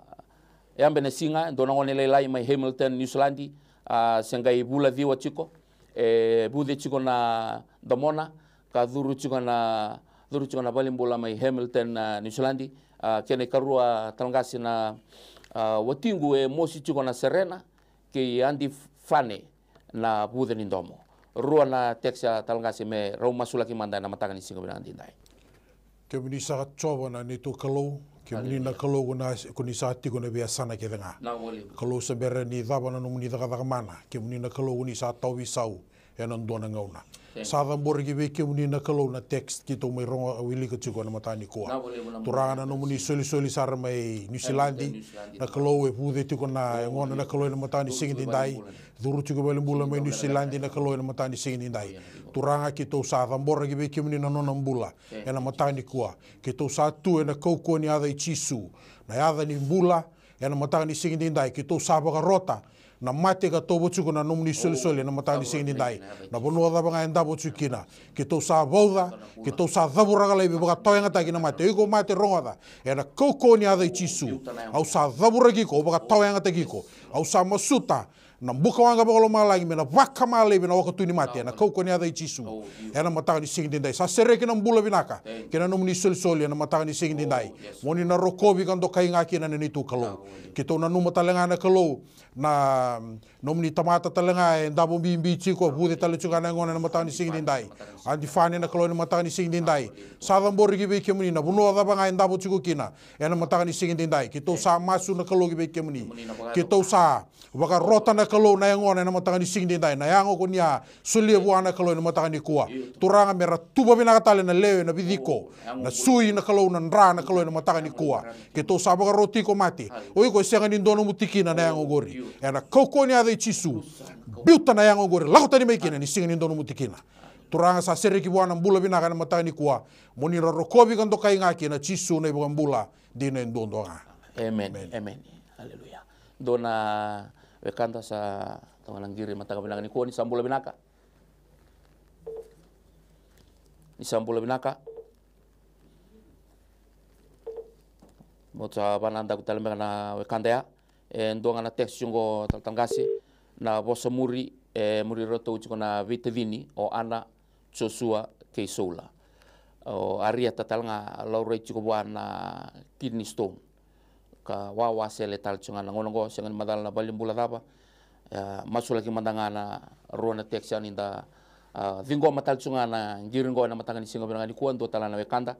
yabe na siga, dua na gone lailai mai Hamilton, Niusiladi, ah, se qai vula ciwa tiko. E vuce tiko na domona, ka curu tiko na, curu tiko na valenibula mai Hamilton, ah, Niusiladi. Ah, kena ikarua talatala qase, na, ah, watiqu e mosi tiko na serena kei Adi Fane na vuce ni domo. Rua na text, ah, talatala qase, me rau masulaki mada ena mataka ni siga vinaka edaidai. Kemuni saka Jiova na neitou Kalou, kemuni na Kalou ko na, ko ni sa tiko ena veiyasana kece ga. Kalou, se bera ni cava na nomuni cakacaka mana, kemuni na Kalou ko ni sa tauvi sau ena dua na gauna. Sa caboraki vei kemuni na Kalou na text keitou mai rogo, wilika tiko ena mataka nikua. Turaga, na nomuni solisoli sara mai Niusiladi, na Kalou, e vuce tiko na yagona na Kalou ena mataka ni siga edaidai. Curu tiko valenibula mai Niusiladi na Kalou ena mataka ni siga edaidai. Turaga, keitou sa caboraki vei kemuni na nona bula ena mataka nikua. Keitou sa tu ena kaukauwa ni yaca i Jisu, na yaca ni bula, ena mataka ni siga edaidai. Keitou sa vakarota na mate ka tauva tiko na nomuni solisoli ena mataka ni siga edaidai. Na vanua cava ga e davo tiko kina, keitou sa vauca, keitou sa cavuraka laivi, vakatawayagataki na mate. O iko mate, rogoca, ena kaukauwa ni yaca i Jisu, au sa cavuraki iko, au vakatawayagataki iko. Au sa masuta na bukawaqa vakalomalagi me na vakama laivi na waka tu ni mate ena kaukauwa ni yaca i Jisu. Ena mataka ni siga edaidai, sa sereki na bula vinaka kei na nomuni solisoli ena mataka ni siga edaidai. Mo ni na rokovi ka dokai ga kina na neitou Kalou. Keitou nanuma tale ga na Kalou, na nomuni tamata tale ga e davo bibi tiko, vuce tale tiko ga na yagona ena mataka ni siga edaidai. Adi Fane na Kalou ena mataka ni siga edaidai. Sa caboraki vei kemuni na vanua cava ga e davo tiko kina ena mataka ni siga edaidai. Keitou sa masu na Kalou ki vei kemuni. Keitou sa vakarota na Kalou na yagona ena mataka ni siga edaidai, na yago ko ni a solia vua na Kalou ena mataka nikua. Turaga, me ra tuva vinaka tale na lewe, na viciko, na sui na Kalou, na dra na Kalou ena mataka nikua. Keitou sa vakaroti iko mate. O iko e sega ni dua nomu tikina na yago oqori. Ena kaukauwa ni yaca i Jisu, biuta na yago oqori, lako tani mai kina ni sega ni dua nomu tikina. Turaga, sa sereki vua na bula vinaka ena mataka nikua. Mo ni ra rokovi ka dokai ga kina, Jisu na iVakabula dina e duadua ga. Amen. Amen. Aleluya. Dua na wekada sa tawa na qiri mataka vinaka nikua, ni sa bula vinaka. Ni sa bula vinaka. Mo sa vanadaku tale beka na wekada ya. E dua ga na text oqo, talatala qase, na vosa muri, e muri iratou tiko na veitacini o Ana, Josua kei Saula. O Arieta tale ga laurai tiko vua na kidney stone. Ka wawa sele tale tiko ga na gauna oqo, sega ni macala na valenibula cava. E, masulaki mada ga na rua na text ya ni da, a, ciqoma tale tiko ga na qiri oqo ena mataka ni siga vinaka nikua, dua tale na wekada.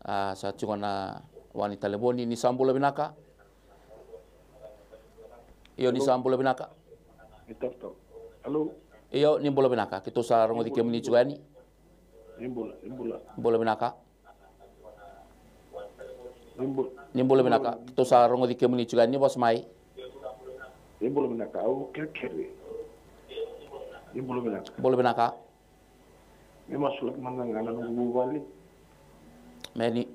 A, sa tiko na wani talevoni, ni sa bula vinaka. Io, ni sa bula vinaka. Io, ni bula vinaka. Keitou sa rogoci kemuni tiko yani. Ni bula, ni bula. Bula vinaka. Ni bula. Ni bula vinaka. Keitou sa rogoci kemuni tiko yani. Ni vosa mai. Ni bula vinaka, au kerekere. Ni bula vinaka. Bula vinaka. Me masulaki mada ga na noqu vuvale. Meni.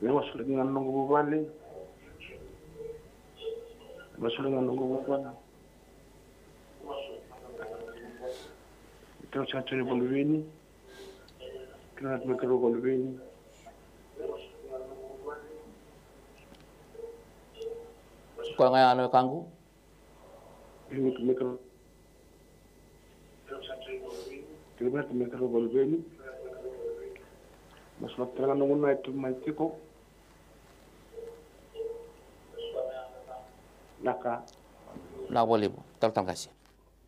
Me masulaki ga na noqu vuvale. Me masulaki ga na noqu vuvale. Kero sa tuni valuveni. Kero na tumi kero valuveni. Koya ga ya na wekaqu. Kero na tumi kero valuveni. Masulaki tale ga na noqu na e tu mai tiko. Naka. Naka vakalevu. Talatala qase.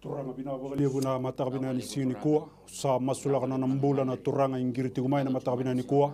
Turaga, vinaka vakalevu na mataka vinaka ni siga nikua. Sa masulaka na nona bula na turaga e qiri tiko mai na mataka vinaka nikua.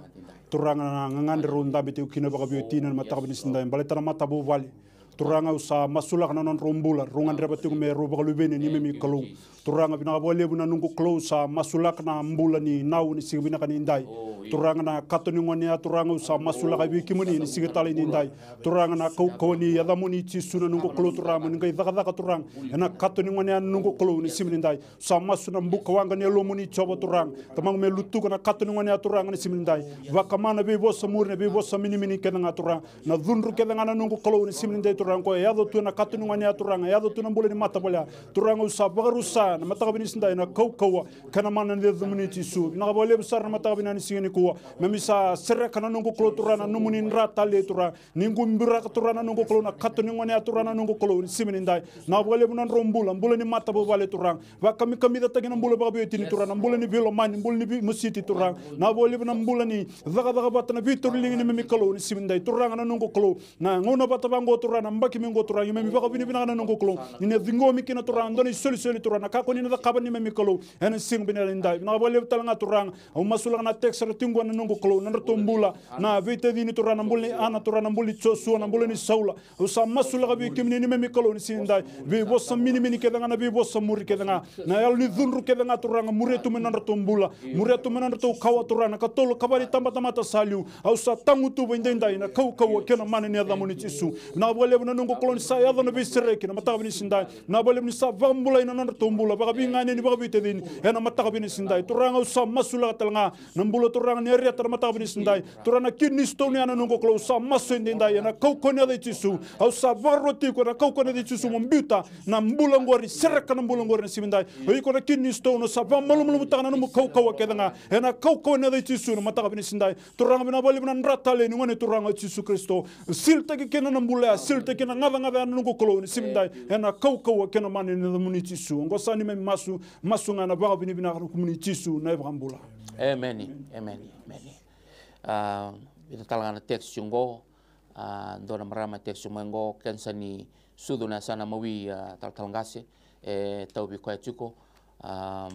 Turaga, na gagadre rau dabe tiko kina vakaveiwatini na mataka vinaka ni siga nidai, baleta na matavuvale. Turaga, au sa masulaka na nodrau bula, rau gadreva tiko me rau vakaluveni, neimami Kalou. Turaga, vinaka vakalevu na noqu Kalou, sa masulaka na bula ni nau ni siga vinaka nidai. Turaga, na kato ni gone ya, Turaga, au sa masulaka vei kemuni ni siga tale nidai. Turaga, na kaukauwa ni yacamuni Jisu na noqu Kalou, Turaga, mo ni qai cakacaka, Turaga, ena kato ni gone ya na noqu Kalou ni siga nidai. Sa masu na buka waqa ni yalomuni Jiova, Turaga. Tamaqu, me lutuka na kato ni gone ya, Turaga, ni siga nidai. Vakama na veivosa muri, na veivosa minimini kece ga, Turaga. Na cudru kece ga na noqu Kalou ni siga nidai, Turaga, ko e yaco tu ena kato ni gone ya, Turaga, yaco tu na bula ni matavuvale ya. Turaga, au sa vakarusa na mataka vinaka ni siga nidai na kaukauwa kei na mana ni yacamuni Jisu. Vinaka vakalevu sara na mataka vinaka ni siga nikua. Keimami sa sereka na noqu Kalou, Turaga, na nomuni dra talei, Turaga. Ni qu biraka, Turaga, na noqu Kalou, na kato ni gone ya, Turaga, na noqu Kalou ni siga nidai. Vinaka vakalevu na nodrau bula, bula ni matavuvale, Turaga. Vakamikamicataki na bula vakaveiwatini, Turaga, na bula ni veilomani, bula ni veimositi, Turaga. Vinaka vakalevu na bula ni cakacaka vata na veitauriliga, neimami Kalou ni siga nidai, Turaga, na noqu Kalou. Na gauna vata vaqo, Turaga, na yabaki mai qo, Turaga, keimami vakavinavinaka na noqu Kalou ni na ciqomi kina, Turaga, dua na isolisoli, Turaga, na ka ko ni na cakava, neimami Kalou, ena siga vinaka nidai. Vinaka vakalevu tale ga, Turaga. Au masulaka na text era tiko qo, na noqu Kalou, na nodratou bula na veitacini, Turaga, na bula ni Ana, Turaga, na bula ni Josua, na bula ni Saula. Au sa masulaka vei kemuni, neimami Kalou, ni siga nidai, veivosa minimini kece ga, na veivosa muri kece ga, na yalo ni cudru kece ga, Turaga, muria tu mai na nodratou bula, muria tu mai na nodratou kawa, Turaga, na katolu ka va ni tabatamata sa liu. Au sa tagutuva edaidai na kaukauwa kei na mana ni yacamuni Jisu. Vinaka vakalevu na noqu Kalou ni sa yaco na veisereki na mataka vinaka ni siga nidai. Vinaka vakalevu ni sa vakabulai na nodratou bula vakaveiganeni, vakaveitacini, ena mataka vinaka ni siga nidai. Turaga, au sa masulaka tale ga na bula, Turaga, ni Ariata na mataka vinaka ni siga nidai. Turaga, na kidney stone ya, na noqu Kalou, sa masu edaidai ena kaukauwa ni yaca i Jisu. Au sa vakaroti iko ena kaukauwa ni yaca i Jisu, mo biuta na bula qori, sereka na bula qori ena siga nidai. O iko na kidney stone, au sa vakamalumalumutaka na nomu kaukauwa kece ga ena kaukauwa ni yaca i Jisu na mataka vinaka ni siga nidai. Turaga, vinaka vakalevu na dra talei ni gone, Turaga, o Jisu Karisito. Silitaki kina na bula ya, silitaki kina na gacagaca ya, na noqu Kalou, ni siga nidai, ena kaukauwa kei na mana ni yacamuni Jisu. Oqo sa neimami masu, masu ga ena vakavinavinaka na yacamuni Jisu na iVakabula. Emeni, emeni, emeni. A, vica tale ga na text oqo. A, dua na marama text mai qo, kenisa ni sucu na yasana mawi, a, talatala qase, e tauvi koya tiko. A,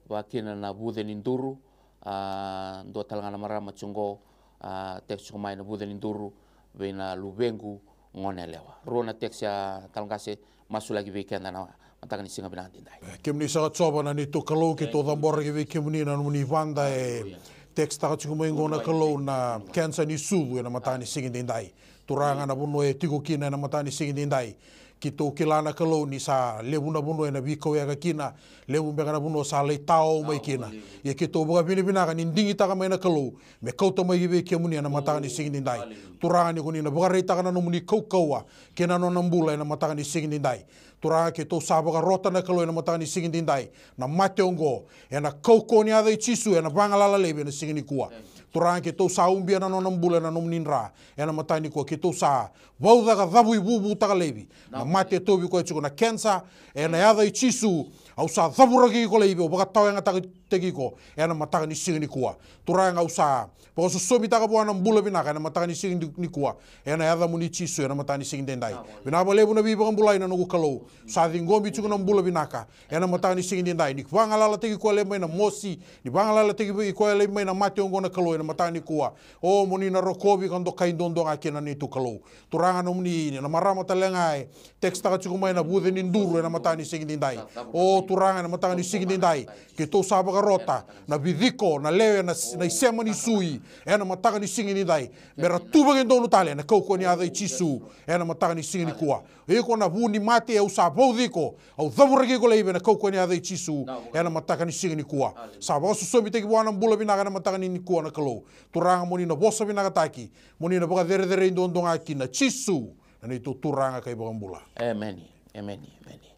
vakakina na vuce ni duru. A, dua tale ga na marama tiko qo, a, text tiko mai, na vuce ni duru vei na luvequ gone yalewa. Rua na text ya, talatala qase, masulaki vei keda na mataka ni siga vinaka nidai. E, kemuni saka Jiova na neitou Kalou, keitou cabora ki vei kemuni na nomuni vada, e, text taka tiko mai qo na Kalou, na kenisa ni sucu ena mataka ni siga nidai. Turaga, na vanua e tiko kina ena mataka ni siga nidai, keitou kila na Kalou ni sa levu na vanua ena veikauyaka kina, levu beka na vanua sa lai tao mai kina. Ia keitou vakavinavinaka ni digitaka mai na Kalou me kauta mai ki vei kemuni ena mataka ni siga nidai. Turaga, ni ko ni na vakaraitaka na nomuni kaukauwa kei na nona bula ena mataka ni siga nidai. Turaga, keitou sa vakarota na Kalou ena mataka ni siga nidai na mate oqo, ena kaukauwa ni yaca i Jisu ena vagalala laivi ena siga nikua. Turaga, keitou sa ubia na nona bula ena nomuni dra ena mataka nikua. Keitou sa vaucaka, cavuivuvutaka laivi na mate e tauvi koya tiko, na kenisa, ena yaca i Jisu. Au sa cavuraki iko laivi, au vakatawayagataki iko ena mataka ni siga nikua. Turaga, au sa vakasosomitaka vua na bula vinaka ena mataka ni siga ni, nikua, ena yacamuni Jisu ena mataka ni siga nidai. Vinaka vakalevu na veivakabulai na noqu Kalou. Sa ciqomi tiko na bula vinaka ena mataka ni siga nidai, ni vagalalataki koya laivi mai na mosi, ni vagalalataki koya laivi mai na mate oqo na Kalou ena mataka nikua. O, mo ni na rokovi ka dokai duadua ga kina na neitou Kalou. Turaga, nomuni na marama tale ga e text taka tiko mai, na vuce ni duru ena mataka ni siga nidai. O Turaga, ena mataka ni siga nidai, keitou sa vaka drota, na viciko, na lewe, na, na isema ni sui, ena mataka ni siga ni dai. Me ra tu vagidonu tale ena kaukauwa ni yaca i Jisu, ena mataka ni siga nikua. O iko na vu ni mate, au sa vauci iko, au cavuraki iko laivi ena kaukauwa ni yaca i Jisu, ena mataka ni siga nikua. Sa vakasosomitaki vua na bula vinaka ena mataka ni nikua na Kalou. Turaga mo ni na vosa vinakataki, mo ni na vakacerecerei duadua ga kina Jisu, na neitou Turaga ka iVakabula. Emeni, emeni, emeni.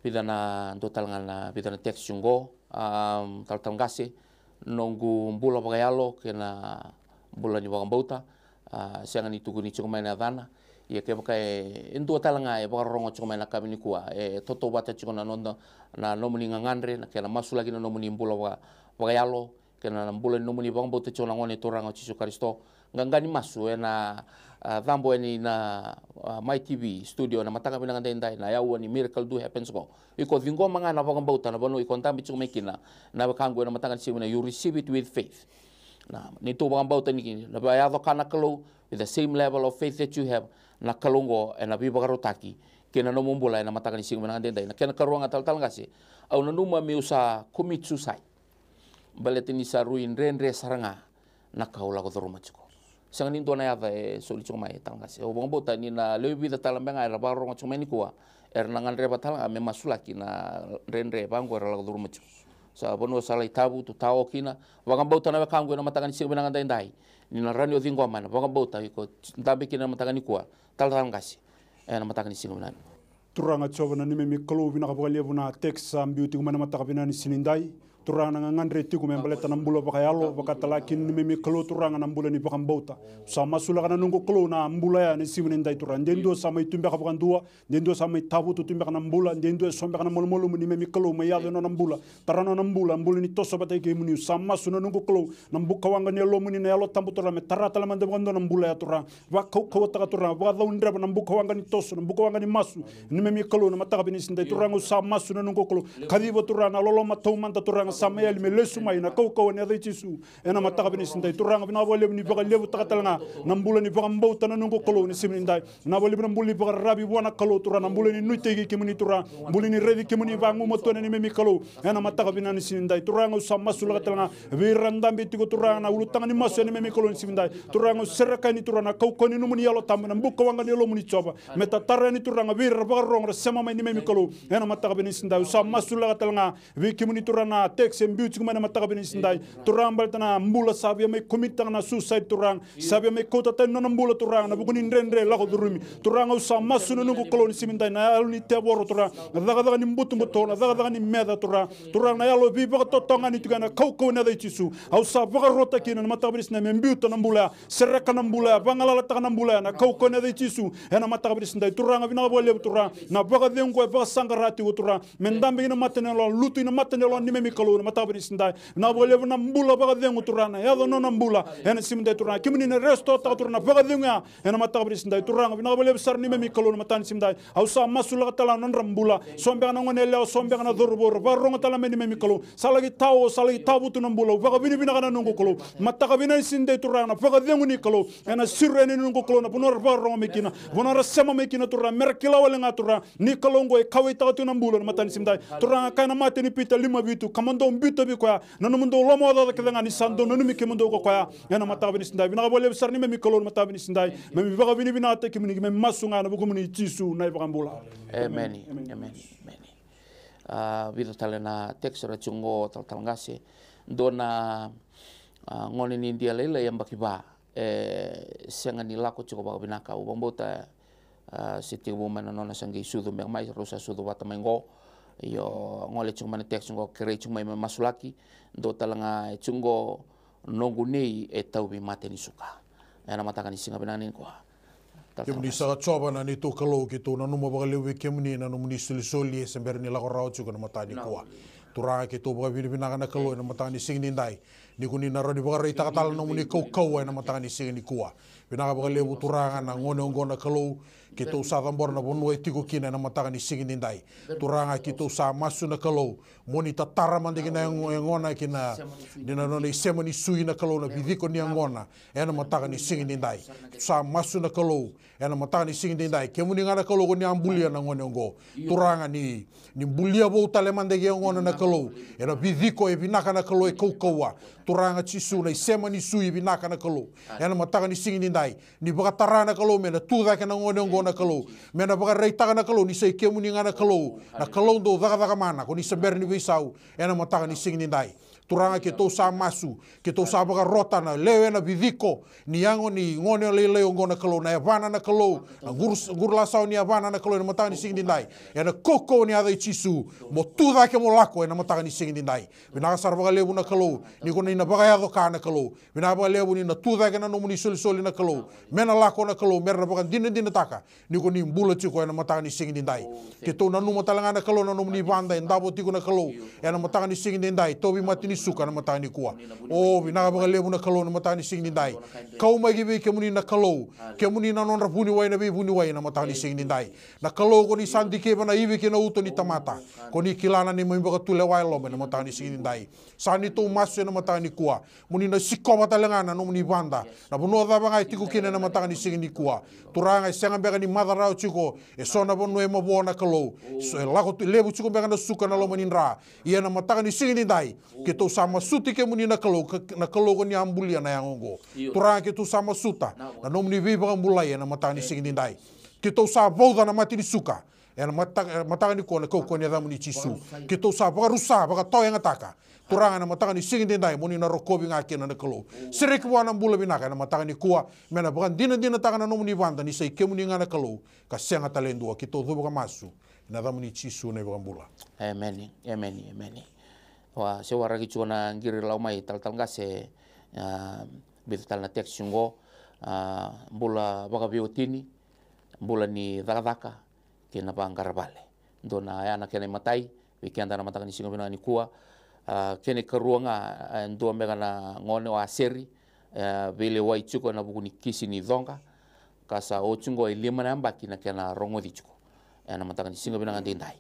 Vica na dua tale ga na vica na text qo, um, talatala qase, noqu bula vakayalo kei na bula ni vakabauta, a, sega ni tukuni tiko mai na yacana. Ia kevaka e, e dua tale ga e vakarorogo tiko mai na kavi nikua, e tautauvata tiko na noda, na nomuni gagadre, na kena masulaki na nomuni bula vaka, vakayalo, kei na bula ni nomuni vakabauta tiko na Gone Turaga o Jisu Karisito. Qaqa ni masu ena, a, cabo yani na, a, Mai T V studio ena mataka vinaka daidai, na yaua ni Miracle Do Happens qo. Iko ciqoma ga na vakabauta na vanua iko dabe tiko mai kina, na wekaqu, ena mataka ni siga vinaka, you receive it with faith. Na neitou vakabauta ni kina, na vakayaco ka na Kalou, with the same level of faith that you have, na Kalou qo ena veivakarautaki kei na nomu bula ena mataka ni siga vinaka daidai. Na kena karua ga, talatala qase, au nanuma meu sa commit suicide. Baleta ni sa rui dredre sara ga na ka au lako curuma tiko. Sega ni dua na yaca e soli tiko mai, talatala qase. Au vakabauta ni na lewe vica tale beka ga era vakarorogo tiko mai nikua, era na gadreva tale ga me masulaki na dredre vaqo era lako curuma tiko. Sa vanua sa lai tavutu tao kina. Vakabauta na wekaqu ena mataka ni siga vinaka daidai, ni na rawa ni o ciqoma ena vakabauta iko dabe kina ena mataka nikua, talatala qase, ena mataka ni siga vinaka. Turaga Jiova na neimami Kalou, vinaka vakalevu na text sa biu tiko mai na mataka vinaka ni siga nidai. Turaga, na gagadre tiko me baleta na bula vakayalo, vakatale ga kina neimami Kalou, Turaga, na bula ni vakabauta. Sa masulaka na noqu Kalou na bula ya ena siga nidai, Turaga. De dua sa mai tu beka vakadua, de dua sa mai tavutu tu beka na bula, de dua e so beka na malumalumu, neimami Kalou, mai yaco ena nona bula. Tara na nona bula, bula ni toso vata kei kemuni. Au sa masu na noqu Kalou, na bukawaqa ni Yalomuni, na Yalo Tabu, Turaga, me tara tale mada vakadua na bula ya, Turaga. Vakaukauwataka, Turaga, vakacaudreva na bukawaqa ni toso, na bukawaqa ni masu. Neimami Kalou, na mataka vinaka ni siga nidai, Turaga, au sa masu na noqu Kalou. Kaciva, Turaga, na loloma taumada, Turaga, sa mai yali me lesu mai ena kaukauwa ni yaca i Jisu. Ena mataka vinaka ni siga nidai, Turaga, vinaka vakalevu ni vakalevutaka tale ga na bula ni vakabauta na noqu Kalou ena siga nidai. Vinaka vakalevu na bula ni vakararavi vua na Kalou, Turaga, na bula ni nuitaki kemuni, Turaga, bula ni raici kemuni vagumatua, na neimami Kalou. Ena mataka vinaka ni siga nidai, Turaga, au sa masulaka tale ga vei ira dabe tiko, Turaga, na ulutaga ni masu, na neimami Kalou, ena siga nidai. Turaga, au sereka yani, Turaga, na kaukauwa ni nomuni Yalo Tabu, na bukawaqa ni Yalomuni, Jiova, me tatara yani, Turaga, vei ira vakarorogo, ra sema mai, neimami Kalou. Ena mataka vinaka ni siga nidai, au sa masulaka tale ga vei kemuni, Turaga, na text e biu tiko mai na mataka vinaka ni siga nidai. Turaga, baleta na bula sa via mai commit taka na suicide, Turaga. Sa via mai kauta tani na nona bula, Turaga, ena vuku ni dredre lako curumi. Turaga, au sa masu na noqu Kalou ena siga nidai, na yalo ni tevoro, Turaga, na cakacaka ni butobuto, na cakacaka ni meca, Turaga. Turaga, na yalo veivakatotogani tiko ya, ena kaukauwa ni yaca i Jisu. Au sa vakarota kina ena mataka vinaka ni siga nidai me biuta na bula ya, sereka na bula ya, vagalalataka na bula ya, ena kaukauwa ni yaca i Jisu. Ena mataka vinaka ni siga nidai, Turaga, vinaka vakalevu, Turaga, na vakacegu e vakasaqara tiko, Turaga, me dabe ina mata ni yalo, lutu ina mata ni yalo, neimami Kalou, ena mataka vinaka ni siga nidai. Vinaka vakalevu na bula vakacegu, Turaga, na yaco na nona bula ena siga nidai, Turaga. Kemuni na restore taka, Turaga, na vakacegu ya ena mataka vinaka ni siga nidai, Turaga. Vinaka vakalevu sara, neimami Kalou, ena mataka ni siga nidai. Au sa masulaka tale ga na nodra bula, so beka na goneyalewa, so beka na cauravou, ra vakarorogo tale mai, neimami Kalou. Sa laki tao, sa laki tavutu na bula, au vakavinavinaka, na noqu Kalou. Mataka vinaka ni siga nidai, Turaga, na vakacegu ni Kalou ena siro yani, na noqu Kalou, na vanua ra vakarorogo mai kina, vanua ra sema mai kina, Turaga, me ra kila wale ga, Turaga, ni Kalou oqo e kauwaitaka tiko na bula ena mataka ni siga nidai. Turaga, kaya na matai ni Pita lima vitu, ka mo dou biuta vei koya na nomudou lomaocaoca kece ga, ni sa dou nanumi kemudou ko koya. Ena mataka vinaka ni siga nidai, vinaka vakalevu sara, neimami Kalou, ena mataka vinaka ni siga nidai. Keimami vakavinavinakataki kemuni, keimami masu ga ena vukumuni, Jisu na iVakabula. Emeni. Emeni. Emeni. Emeni. A, vica tale na text era tiko qo, talatala qase. Dua na, a, gone ni Idia lailai, yabaki va, e sega ni lako tiko vakavinaka. Au vakabauta, a, se tekivu mai na nona sa qai sucu beka mai, rau sa sucu vata mai qo. Io, gole tiko mai na text qo, kerei tiko mai me masulaki. Dua tale ga e tiko qo, noqu nei e tauvi mate ni suka. Ena mataka ni siga vinaka nikua. Kemuni saka Jiova na neitou Kalou, keitou nanuma vakalevu vei kemuni na nomuni solisoli e se bera ni lako rawa tiko ena mataka nikua. Turaga, keitou vakavinavinaka na Kalou ena mataka ni siga nidai. Ni ko ni na rawa ni vakaraitaka tale na nomuni kaukauwa ena mataka ni siga nikua. Vinaka vakalevu Turaga na gone oqo na Kalou, keitou sa cabora na vanua e tiko kina ena mataka ni siga edaidai. Turaga keitou sa masu na Kalou, mo ni tatara mada kina yagona kina, ni na nona isema ni sui na Kalou na viciko ni yagona ena mataka ni siga edaidai. Keitou sa masu na Kalou, ena mataka ni siga edaidai. Kemuni ga na Kalou ko ni a bulia na gone oqo. Turaga ni, ni bulia vou tale mada ki yagona na Kalou. Ena viciko e vinaka na Kalou e kaukauwa. Turaga Jisu na isema ni sui vinaka na Kalou. Ena mataka ni siga edaidai. Ni vakatara na Kalou me na tu cake na gone oqo na Kalou. Me na vakaraitaka na Kalou ni sa i kemuni ga na Kalou. Na Kalou dau cakacaka mana ko ni sa bera ni veisau. Ena mataka ni siga edaidai. Turaga keitou sa masu, keitou sa vakarota na lewe na viciko, ni yago ni gone lailai oqo na Kalou, na yavana na Kalou, na guru, guru lasawa ni yavana na Kalou, ena mataka ni siga edaidai. Ena kaukauwa ni yaca i Jisu, mo tu cake mo lako, ena mataka ni siga edaidai. Vinaka sara vakalevu na Kalou, ni ko ni na vakayaco ka na Kalou. Vinaka vakalevu ni na tu cake na nomuni solisoli na Kalou. Me na lako na Kalou, me ra na vakadinadinataka. Ni ko ni bula tiko ena mataka ni siga edaidai. Keitou nanuma tale ga na Kalou na nomuni vada e davo tiko na Kalou. Ena mataka ni siga edaidai, tauvi mata ni suka ena mataka nikua. O, vinaka vakalevu na Kalou ena mataka ni siga edaidai. Kau mai ki vei kemuni na Kalou. Kemuni na nodra vuniwai na veivuniwai ena mataka ni siga edaidai. Na Kalou ko ni sa dikeva na ivi kei na uto ni tamata. Ko ni kila na neimami vakatulewa e loma ena mataka ni siga edaidai. Sa neitou masu ena mataka nikua. Mo ni na sikova tale ga na nomuni vada. Na vanua cava ga e tiko kina ena mataka ni siga nikua. Turaga e sega beka ni maca rawa tiko. E so na vanua e mavoa na Kalou. So e lako tu, levu tiko beka na suka na loma ni dra. Ia ena mataka ni siga edaidai. Keitou sa masuti kemuni na Kalou, ka, na Kalou ko ni a bulia na yago oqo. Turaga keitou sa masuta. Na nomuni veivakabulai ena mataka ni siga edaidai. Keitou sa vauca na mata ni suka. Ena mata, ena mataka nikua ena kaukauwa ni yacamuni Jisu. Keitou sa vakarusa, vakatawayagataka. Turaga ena mataka ni siga edaidai, mo ni na rokovi ga kina na Kalou. Sereki vua na bula vinaka ena mataka nikua, me na vakadinadinataka na nomuni vada ni sa i kemuni ga na Kalou, ka sega tale e dua, keitou cuva ka masu, ena yacamuni Jisu na iVakabula. Emeni, emeni, emeni. Wa, se waraki tiko na qiri lau mai, talatala qase, a, biuta tale na text qo, a, bula vakaveiwatini, bula ni cakacaka, kei na vaqara vale. Dua na ya na kena imatai, vei keda na mataka ni siga vinaka nikua. A, kena ikarua ga, e dua beka na gone o Aseri, e, veilewai tiko ena vuku ni kisi ni coqa, ka sa oti qo e lima na yabaki na kena rogoci tiko. Ena mataka ni siga vinaka edaidai.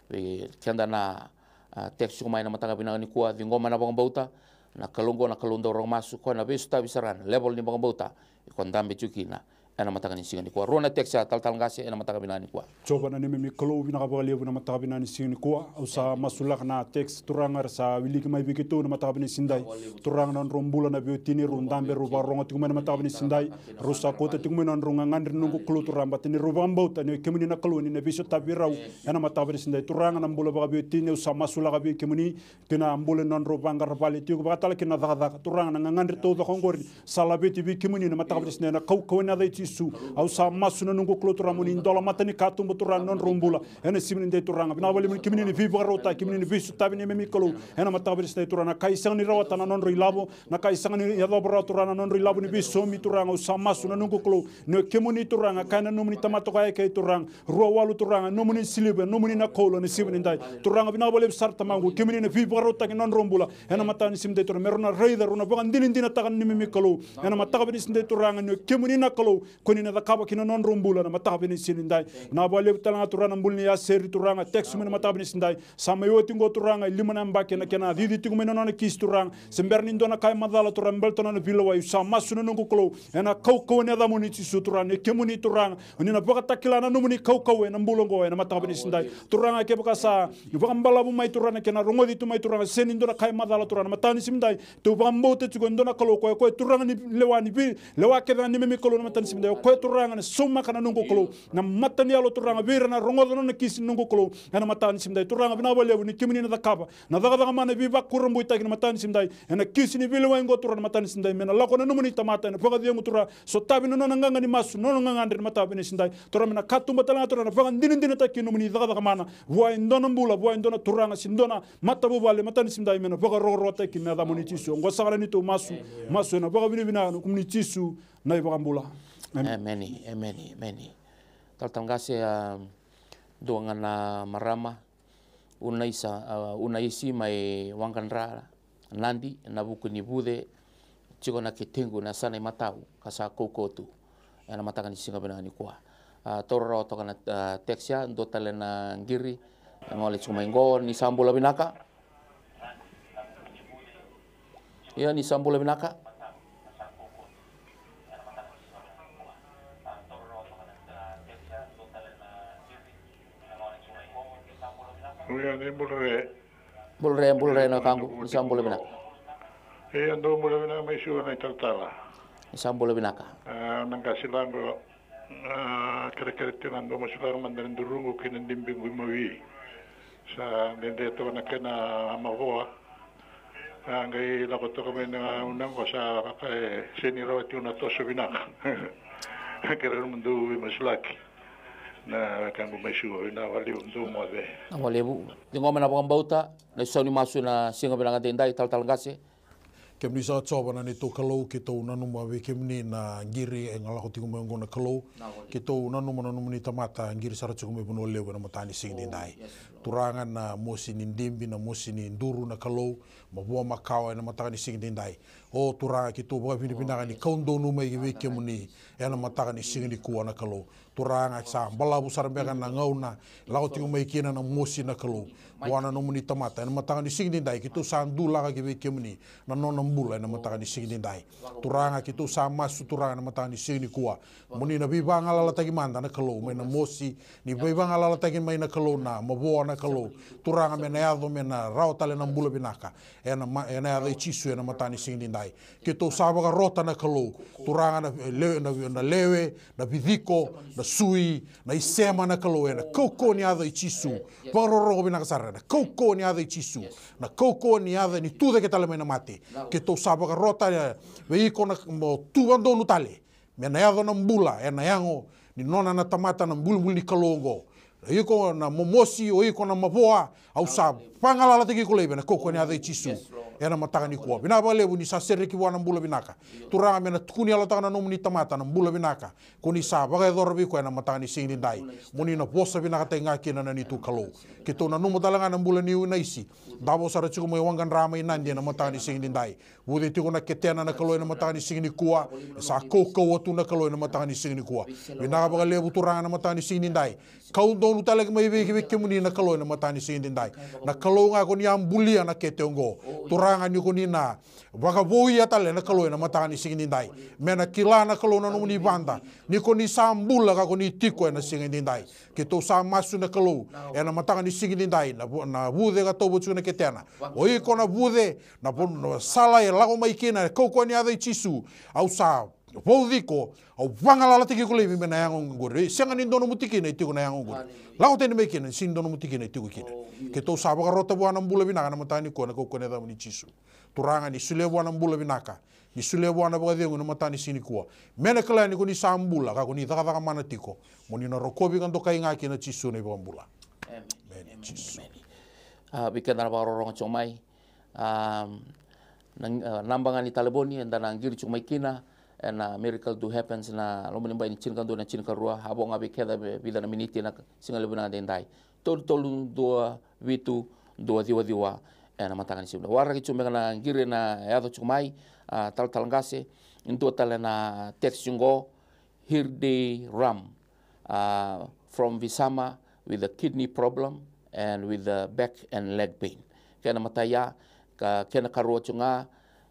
Vei keda na, a, text tiko mai na mataka vinaka nikua, ciqoma na vakabauta, na Kalou qo na Kalou dau rogo masu, koya na veisotavi sara na level ni vakabauta, iko dabe tiko kina. Ena mataka ni siga nikua. Rua na text a talatala qase ena mataka vinaka nikua. Jiova na neimami Kalou, vinaka vakalevu ena mataka vinaka ni siga nikua. Au sa masulaka na text Turaga era sa wiliki mai vei keitou ena mataka vinaka ni siga edaidai. Turaga na nodrau bula na veiwatini, rau dabe, rau vakarorogo tiko mai ena mataka vinaka ni siga edaidai. Rau sa kauta tiko mai na nodrau gagadre na noqu Kalou Turaga, baleta ni rau vakabauta ni o kemuni na Kalou ni na veisotavi rau. Ena mataka vinaka ni siga edaidai. Turaga na bula vakaveiwatini, au sa masulaka vei kemuni. Kei na bula ni nodrau vaqara vale tiko vakatale kei na cakacaka. Turaga na gagadre taucoko oqori sa laveti vei kemuni ena mataka vinaka ni siga edaidai ena kaukauwa ni yaca i Jisu. Au sa masu na noqu Kalou Turaga mo ni dola mata ni katuba Turaga na nodrau bula. Ena siga ni dai Turaga. Vinaka vakalevu ni kemuni ni veivakarautaki, kemuni ni veisotavi neimami Kalou. Ena mataka vinaka ni siga edaidai Turaga na ka e sega ni rawata na nodrau ilavo. Na ka e sega ni yacova rawa Turaga na nodrau ilavo ni veisaumi Turaga. Au sa masu na noqu Kalou. Ni o kemuni Turaga, kaya na nomuni tamata ko Aika Turaga. Rua walu Turaga, nomuni siliva, nomuni na koula, ena siga ni dai. Turaga vinaka vakalevu sara Tamaqu, kemuni na veivakarautaki na nodrau bula. Ena mataka ni siga ni dai Turaga, me rau na raica, rau na vakadinadinataka na neimami Kalou. Ena mataka vinaka ni siga ni dai Turaga, ni o kemuni na Kalou, ko ni na cakava kina na nodrau bula, ena mataka vinaka ni siga ni dai. Vinaka vakalevu tale ga Turaga na bula ni Aseri Turaga, text mai ena mataka vinaka ni siga ni dai. Sa mai oti qo Turaga, e lima na yabaki, ena kena cici tiko mai na nona kisi Turaga. Se bera ni dua na ka e macala Turaga, baleta na nona veilewai, au sa masu na noqu Kalou. Ena kaukauwa ni yacamuni Jisu Turaga, ni o kemuni Turaga. Ni na vakatakila na nomuni kaukauwa ena bula oqo ena mataka vinaka ni siga ni dai. Turaga kevaka sa vakabalavu mai Turaga na kena rogoci tu mai Turaga, se ni dua na ka e macala Turaga na mataka ni siga ni dai. Tou vakabauta tiko e dua na Kalou koya, koya Turaga ni lewa ni vei, lewa kece ga neimami Kalou na mataka ni siga ni dai. O koya Turaga na saumaka na noqu Kalou. Na mata ni yalo Turaga vei ira na rogoca na nona kisi na noqu Kalou. Ena mataka ni siga ni dai. Turaga vinaka vakalevu ni kemuni na cakava. Na cakacaka mana e veivakurabuitaki na mataka ni siga ni dai. Ena kisi ni veilewai oqo Turaga na mataka ni siga ni dai. Me na lako na nomuni tamata ena vakacegu Turaga. Sotavi na nona qaqa ni masu, na nona gagadre ena mataka vinaka ni siga ni dai. Turaga me na katuba tale ga Turaga na vakadinadinataki nomuni cakacaka mana. Vua e dua na bula, vua e dua na turaga, se dua na matavuvale, mataka ni siga ni dai me na vakarokorokotaki me yacamuni Jisu. Oqo saka na neitou masu, masu ena vakavinavinaka ena yacamuni Jisu na iVakabula. Emeni. Emeni, emeni, emeni. Talatala qase, a, dua ga na marama, Unaisa, a, Unaisi mai Waqadra, Nadi, na vuku ni vuce tiko na ketequ na yasana i matau ka sa kaukauwa tu ena mataka ni siga vinaka nikua. A, taura rawa toka na, a, text ya, dua tale na qiri e gole tiko mai qo. Ni sa bula vinaka. Ia, ni sa bula vinaka. Ia, ni bula re. Bula re, bula re na wekaqu, ni sa bula vinaka. Ia, dou bula vinaka mai Suva na italatala. Ni sa bula vinaka. A, na qase laqo, a, kerekere tiko na dou masulaka mada na duruqu kei na dibiqu imawi. Sa dede toka na kena mavoa. A, qai lako toka mai na gauna qo sa vaka e sega ni rawa tiko na toso vinaka. Kerea mo dou veimasulaki na wekaqu mai Suva, vinaka vakalevu, dou moce. Vinaka vakalevu. Ciqoma na vakabauta, na isau ni masu na siga vinaka edaidai, talatala qase. Kemuni saka Jiova na neitou Kalou, keitou nanuma vei kemuni na qiri e lako tiko mai oqo na Kalou. Keitou nanuma na nomuni tamata qiri sara tiko mai Vanua Levu ena mataka ni siga edaidai. Turaga, na mosi ni dibi, na mosi ni duru na Kalou, mavoa makawa ena mataka ni siga edaidai. O Turaga, keitou vakavinavinaka ni kau donu mai vei kemuni ena mataka ni siga nikua na Kalou. Turaga, sa balavu sara beka na gauna lako tiko mai kina na mosi na Kalou vua na nomuni tamata ena mataka ni siga edaidai. Keitou sa dulaka ki vei kemuni na nona bula ena mataka ni siga edaidai. Turaga, keitou sa masu, Turaga, ena mataka ni siga nikua, mo ni na veivagalalataki mada na Kalou mai na mosi, ni veivagalalataki mai na Kalou na mavoa na Kalou. Turaga, me na yaco, me na rawa tale na bula vinaka ena ma-, ena yaca i Jisu ena mataka ni siga edaidai. Keitou sa vakarota na Kalou, Turaga, na lewe, na, na lewe, na viciko, na sui, na isema na Kalou, ena kaukauwa ni yaca i Jisu. Vakarorogo vinaka sara, ena kaukauwa ni yaca i Jisu. Na kaukauwa ni yaca ni tucake tale mai na mate. Keitou sa vakarota, e, vei iko na, mo tu vadonu tale. Me na yaco na bula ena yago ni nona na tamata na bulibuli ni Kalou oqo. Iko na momosi, o iko na mavoa, au sa vagalalataki iko laivi ena kaukauwa ni yaca i Jisu. Ena mataka nikua, vinaka vakalevu ni sa sereki vua na bula vinaka. Turaga, me na tukuni yalotaka na nomuni tamata na bula vinaka ko ni sa vakayacora vei koya ena mataka ni siga edaidai, mo ni na vosa vinakataki ga kina na neitou Kalou. Keitou nanuma tale ga na bula nei Unaisi, davo sara tiko mai Waqadra mai Nadi ena mataka ni siga edaidai. Vuce tiko na ketena na Kalou ena mataka ni siga nikua. E sa kaukauwa tu na Kalou ena mataka ni siga nikua. Vinaka vakalevu Turaga ena mataka ni siga edaidai. Kau donu tale mai vei, vei kemuni na Kalou ena mataka ni siga edaidai. Na Kalou ga ko ni a bulia na kete oqo. Turaga, ni ko ni na vakavouya tale na Kalou ena mataka ni siga edaidai. Me na kila na Kalou na nomuni vada ni ko ni sa bula ka ko ni tiko ena siga edaidai. Keitou sa masu na Kalou ena mataka ni siga edaidai, na vu-, na vuce ka tauva tiko na ketena. O iko na vuce, na vu-, na sala e lako mai kina e kaukauwa ni yaca i Jisu. Au sa vauci iko, au vagalalataki iko laivi mai na yago oqori. Sega ni dua nomu tikina e tiko na yago oqori. Lako tani mai kina, sega ni dua nomu tikina e tiko kina. Keitou sa vakarota vua na bula vinaka ena mataka nikua ena kaukauwa ni yacamuni Jisu. Turaga, ni solia vua na bula vinaka. Ni solia vua na vakacegu ena mataka ni siga nikua. Me na kila ni ko ni sa bula ka ko ni cakacaka mana tiko, mo ni na rokovi ka dokai ga kina Jisu na iVakabula. Emeni. Emeni. Jisu. Emeni. A, vei keda na vakarorogo tiko mai, a, na, a, naba ga ni talevoni eda na qiri tiko mai kina ena Miracle Do Happens, na loma ni bai ni tinikadua, na tinikarua, a vo ga vei keda e vica na miniti ena siga levu vinaka edaidai. Tolu tolu dua vitu dua ciwa ciwa ena mataka ni siga. Waraki tiko beka na qiri na yaco tiko mai, a, talatala qase. Dua tale na text oqo, Hirde Ram, a, from Visama with a kidney problem and with a back and leg pain. Kena imatai ya, ka kena ikarua tiko ga,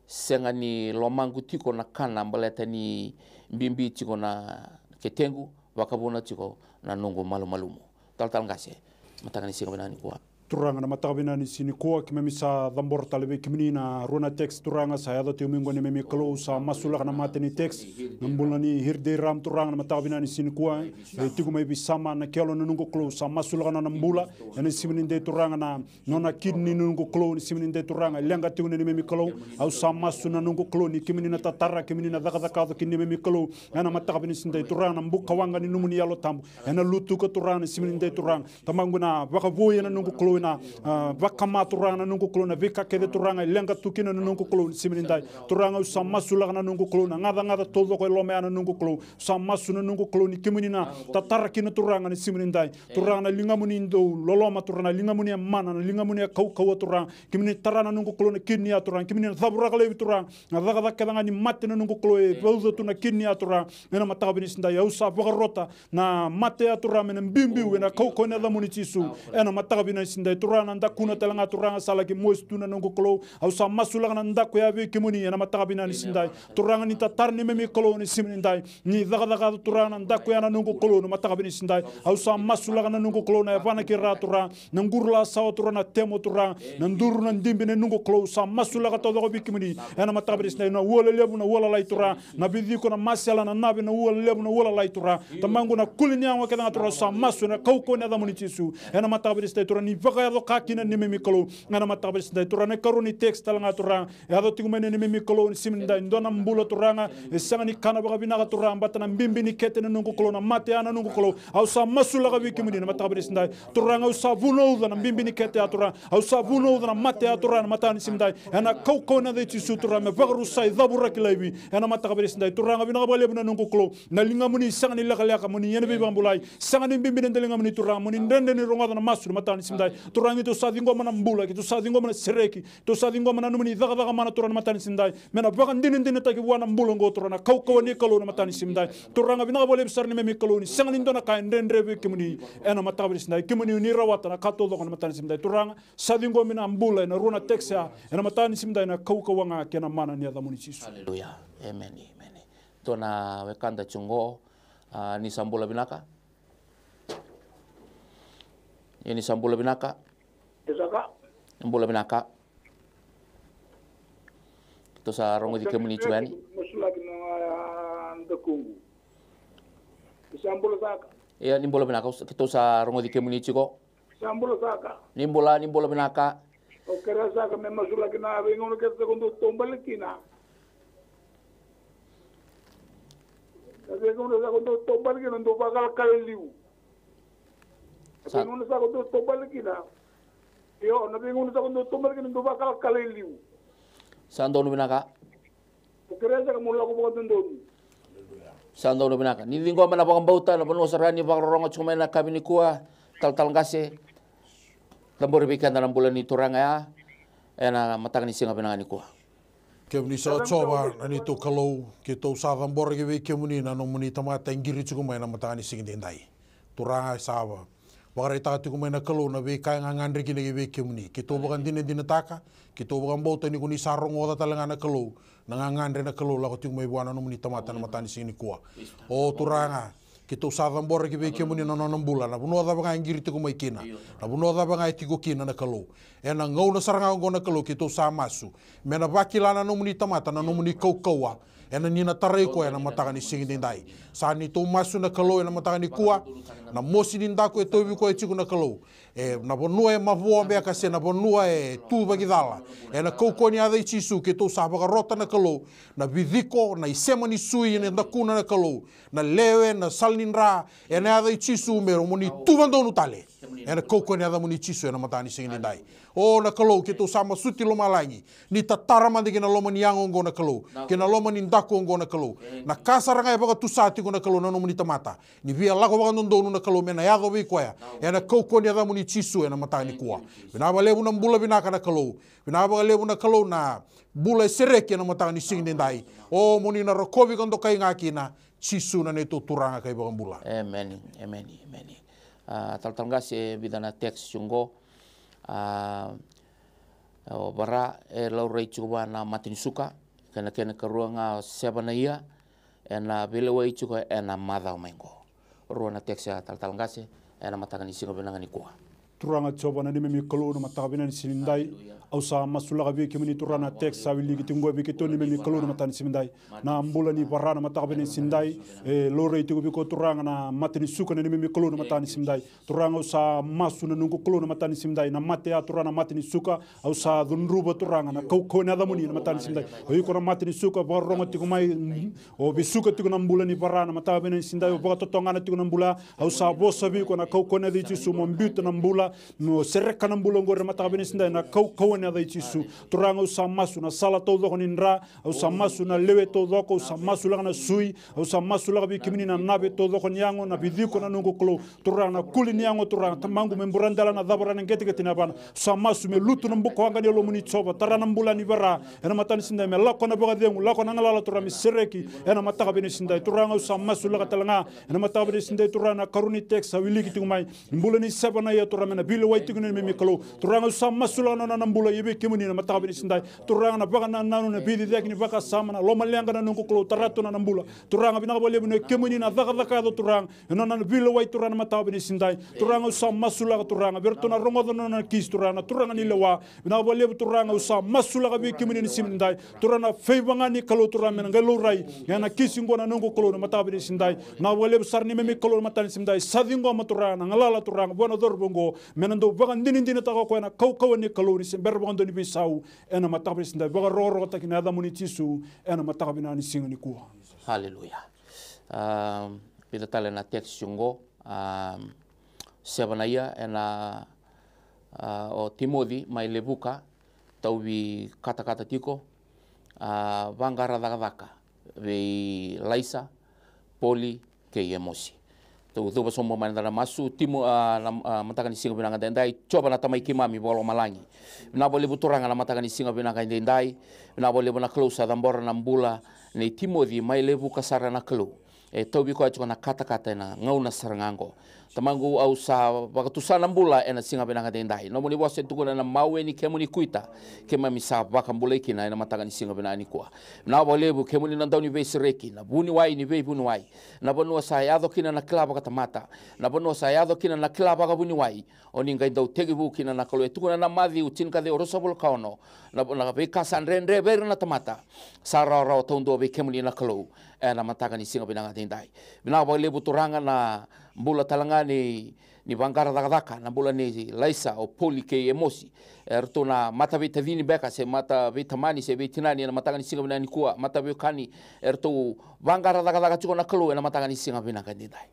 sega ni lomaqu tiko na kana baleta ni bibi tiko na ketequ, vakavuna tiko na noqu malumalumu. Talatala qase, mataka ni siga vinaka nikua. Turaga, na mataka vinaka ni siga nikua, keimami sa cabora tale vei kemuni na rua na text, Turaga, sa yaco tiko mai oqo neimami Kalou. Sa masulaka na mata ni text, na bula nei Hirde Ram, Turaga, na mataka vinaka ni siga nikua, e tiko mai Visama. Na kelo, na noqu Kalou, sa masulaka na nona bula ena siga nidai, Turaga, na nona kidney, na noqu Kalou, ena siga nidai, Turaga, e leqa tiko na neimami Kalou. Au sa masu, na noqu Kalou, ni kemuni na tatara, kemuni na cakacaka yaco kina neimami Kalou. Ena mataka vinaka ni siga nidai, Turaga, na bukawaqa ni nomuni Yalo Tabu ena lutuka, Turaga, ena siga nidai, Turaga. Tamaqu, na vakavouya, na noqu Kalou, na, ah, vakama Turaga na noqu Kalou, na veika kece Turaga e leqa tu kina na noqu Kalou ni siga nidai. Turaga au sa masulaka na noqu Kalou, na gacagaca taucoko e loma ya na noqu Kalou. Sa masu na noqu Kalou ni kemuni na tatara kina Turaga ni siga nidai. Turaga na ligamuni dau loloma Turaga, na ligamuni e mana, na ligamuni e kaukauwa Turaga. Kemuni tara na noqu Kalou na kidney ya Turaga, kemuni na cavuraka laivi Turaga. Na cakacaka kece ga ni mate na noqu Kalou e vauca tu na kidney ya Turaga. Ena mataka vinaka ni siga nidai au sa vakarota na mate ya Turaga me na biubiu ena kaukauwa ni yacamuni Jisu. Ena mataka vinaka ni siga nidai Turaga na dakuna tale ga Turaga sa laki mosi tu na noqu Kalou. Au sa masulaka na daku ya vei kemuni ena mataka vinaka ni siga nidai. Turaga ni tatara neimami Kalou ni siga nidai. Ni cakacaka Turaga na daku ya na noqu Kalou na mataka vinaka ni siga nidai. Au sa masulaka na noqu Kalou na yavana kei ra Turaga. Na qurulasawa Turaga na temo Turaga. Na duru na dibi na noqu Kalou sa masulaka taucoko vei kemuni. Ena mataka vinaka ni siga nidai na ua lelevu na ua lalai Turaga. Na viciko na masela na nave na ua lelevu na ua lalai Turaga. Tamaqu na kuli ni yago kece ga Turaga sa masu ena kaukauwa ni yacamuni Jisu. Ena mataka vinaka ni siga nidai Turaga ni vakayaco ka kina neimami Kalou. Ena mataka vinaka ni siga nidai Turaga na ikarua ni text tale ga Turaga. E yaco tiko mai na neimami Kalou ni siga nidai dua na bula Turaga. E sega ni kana vakavinaka Turaga bata na bibi ni kete na noqu Kalou na mate ya na noqu Kalou. Au sa masulaka vei kemuni na mataka vinaka ni siga nidai. Turaga au sa vunauca na bibi ni kete ya Turaga. Au sa vunauca na mate ya Turaga na mataka ni siga nidai. Ena kaukauwa ni yaca i Jisu Turaga me vakarusai cavuraki laivi. Ena mataka vinaka ni siga nidai Turaga vinaka vakalevu na noqu Kalou. Na ligamuni sega ni lekaleka mo ni ia na veivakabulai. Sega ni bibi na ligamuni Turaga mo ni dredre ni rogoca na masu na mataka ni siga nidai. Turaga keitou sa ciqoma na bula, keitou sa ciqoma na sereki. Keitou sa ciqoma na nomuni cakacaka mana Turaga na mataka ni siga nidai. Me na vakadinadinataki vua na bula oqo Turaga na kaukauwa ni Kalou na mataka ni siga nidai. Turaga vinaka vakalevu sara neimami Kalou ni sega ni dua na ka e dredre vei kemuni. Ena mataka vinaka ni siga nidai kemuni ni rawata na ka taucoko na mataka ni siga nidai Turaga. Sa ciqomi na bula ena rua na text ya ena mataka ni siga nidai na kaukauwa ga kei na mana ni yacamuni Jisu. Aleluya. Emeni, emeni. Dua na wekada tiko oqo, a, ni sa bula vinaka. Ia ni sa bula vinaka. Ni bula vinaka. Keitou sa rogoci kemuni tiko yani. Masulaki na dakuqu. Ni sa bula saka. Ia ni bula vinaka, keitou sa rogoci kemuni tiko. Sa bula saka. Ni bula, ni bula vinaka. Au kerea saka me masulaki na veigauna kece sa ko dau taubale kina. Na veigauna sa ko dau taubale kina dau vakalakala e liu. Na veigauna sa ko dau taubale kina. Io, na veigauna sa ko dau taubale kina dau vakalakala e liu. Sa donu vinaka. Au kerea saka mo lako vakadodonu. Sa donu vinaka. Ni ciqoma na vakabauta na vanua sara ni vakarorogo tiko mai na kavi nikua. Talatala qase. Cabori vei keda na bula ni turaga ya. Ena mataka ni siga vinaka nikua. Kemuni sa Jiova na neitou Kalou, keitou sa cabora ki vei kemuni na nomuni tamata e qiri tiko mai na mataka ni siga edaidai. Turaga sa vakaraitaka tiko mai na Kalou na veika e gagadre kina ki vei kemuni. Keitou vakadinadinataka, keitou vakabauta ni ko ni sa rogoca tale ga na Kalou na gagadre na Kalou lako tiko mai vua na nomuni tamata na mataka ni siga nikua. O Turaga, keitou sa cabora ki vei kemuni na nona bula, na vanua cava ga e qiri tiko mai kina, na vanua cava ga e tiko kina na Kalou. Ena gauna sara ga oqo na Kalou keitou sa masu me na vakila na nomuni tamata na nomuni kaukauwa. Ena ni na tarai koya ena mataka ni siga edaidai. Sa neitou masu na Kalou ena mataka nikua. Na mosi ni daku e tauvi koya tiko na Kalou. E na vanua e mavoa beka se na vanua e tu vakicala. Ena kaukauwa ni yaca i Jisu keitou sa vakarota na Kalou. Na viciko, na isema ni sui, na dakuna na Kalou. Na lewe, na sala ni dra. Ena yaca i Jisu me mo ni tuva donu tale. Ena kaukauwa ni yacamuni Jisu ena mataka ni siga edaidai. O na Kalou keitou sa masuti lomalagi. Ni tatara mada ki na loma ni yago oqo na Kalou, ki na loma ni daku oqo na Kalou. Na ka sara ga e vakatusa tiko na Kalou na nomuni tamata, ni via lako vakadodonu na Kalou me na yaco vei koya. Ena kaukauwa ni yacamuni Jisu ena mataka nikua. Vinaka vakalevu na bula vinaka na Kalou. Vinaka vakalevu na Kalou na bula e sereki ena mataka ni siga edaidai. O mo ni na rokovi ka dokai ga kina. Jisu na neitou Turaga ka iVakabula. Emeni, emeni, emeni. A, talatala qase, e vica na text tiko oqo. A, o Vara e laurai tiko vua na mata ni suka. Kei na kena ikarua ga o Seva na ia. Ena veilewai tiko ena macawa mai oqo. Rua na text ya talatala qase ena mataka ni siga vinaka nikua. Turaga Jiova na neimami Kalou na mataka vinaka ni siga edaidai. Au sa masulaka vei kemuni Turaga na text sa wiliki tiko oqo vei keitou neimami Kalou na mataka ni siga edaidai. Na bula ni Vara na mataka vinaka ni siga edaidai. E laurai tiko vei koya Turaga na mata ni suka na neimami Kalou na mataka ni siga edaidai. Turaga au sa masu na noqu Kalou na mataka ni siga edaidai. Na mate ya Turaga na mata ni suka. Au sa cudruva Turaga na kaukauwa ni yacamuni na mataka ni siga edaidai. O iko na mata ni suka vakarorogo tiko mai. O veisuka tiko na bula ni Vara na mataka vinaka ni siga edaidai. O vakatotogana tiko na bula. Au sa vosa vei iko na kaukauwa ni yaca i Jisu mo biuta na bula. Mo sereka na bula oqori na mataka vinaka ni siga edai ena kaukauwa ni yaca i Jisu. Turaga, au sa masu na sala taucoko ni dra, au sa masu na lewe taucoko, au sa masulaka na sui, au sa masulaka vei kemuni na nave taucoko ni yago, na viciko na noqu Kalou. Turaga, na kuli ni yago, Turaga, Tamaqu, me buradela na cava ra na qeteqete ni yavana. Au sa masu me lutu na bukawaqa ni Yalomuni, Jiova, tara na bula ni Vera ena mataka ni siga edai, me lako na vakacegu, lako na galala, Turaga, me sereki ena mataka vinaka ni siga edai. Turaga, au sa masulaka tale ga ena mataka vinaka ni siga edai, Turaga, na karua ni text sa wiliki tiko mai, ni bula nei Sevanaia, Turaga, me na veilewai tiko na neimami Kalou. Turaga, au sa masulaka na nona na bula, ia vei kemuni na mataka vinaka ni siga edai. Turaga, na vakanananu, na veiciciyaki ni vakasama, na lomaleqa na noqu Kalou, tara tu na nona na bula. Turaga, vinaka vakalevu ni o kemuni na cakacaka yaco, Turaga, ena nona na veilewai, Turaga, na mataka vinaka ni siga edai. Turaga, au sa masulaka, Turaga, vei iratou na rogoca na nona na kisi, Turaga, na turaga ni lewa. Vinaka vakalevu, Turaga, au sa masulaka vei kemuni ena siga ni siga edai. Turaga, na favour ga ni Kalou, Turaga, me na qai laurai ena kisi oqo na noqu Kalou na mataka vinaka ni siga edai. Vinaka vakalevu sara neimami Kalou na mataka ni siga edai. Sa ciqoma, Turaga, na galala, Turaga, vua na cauravou oqo, me na dau vakadinadinataka o koya na kaukauwa ni Kalou ni se bera vakadua ni veisau ena mataka vinaka ni siga edai. Vakarokorokotaki na yacamuni, Jisu, ena mataka vinaka ni siga nikua. Haleluya. A, vica tale na text oqo. A, Sevanaia, ena, a, o Timoci mai Levuka, tauvi katakata tiko, a, vaqara cakacaka vei Laisa, Poli kei Emosi. Tou cuva sobu mai na masu. Timo, a, na, a, mataka ni siga vinaka edaidai, Jiova na Tamai keimami vakalomalagi, vinaka vakalevu, Turaga, na mataka ni siga vinaka edaidai. Vinaka vakalevu na Kalou sa cabora na bula nei Timoci mai Levuka sara, na Kalou. E tauvi koya tiko na katakata ena gauna sara ga oqo. Tamaqu, au sa vakatusa na bula ena siga vinaka edaidai. Nomuni vosa e tukuna na mawe ni kemuni kuita, keimami sa vakabulai kina ena mataka ni siga vinaka nikua. Vinaka vakalevu, kemuni na Dauniveisereki, na Vuniwai ni veivuniwai, na vanua sa yaco kina na kila vakatamata, na vanua sa yaco kina na kila vakavuniwai. O ni qai dau tekivu kina, na Kalou. E tukuna na Maciu tinikaciwa, ruasagavulu ka ono, na, na veika sa dredre vei ira na tamata, sa rawarawa taudua vei kemuni, na Kalou, ena mataka ni siga vinaka edaidai. Vinaka vakalevu, Turaga, na bula tale ga ni, ni vaqara cakacaka, na bula nei Laisa, o Poli kei Emosi. Eratou na mataveitacini beka, se mataveitamani, se veitinani, ena mataka ni siga vinaka nikua, mataveiwekani, eratou vaqara cakacaka tiko, na Kalou, ena mataka ni siga vinaka edaidai.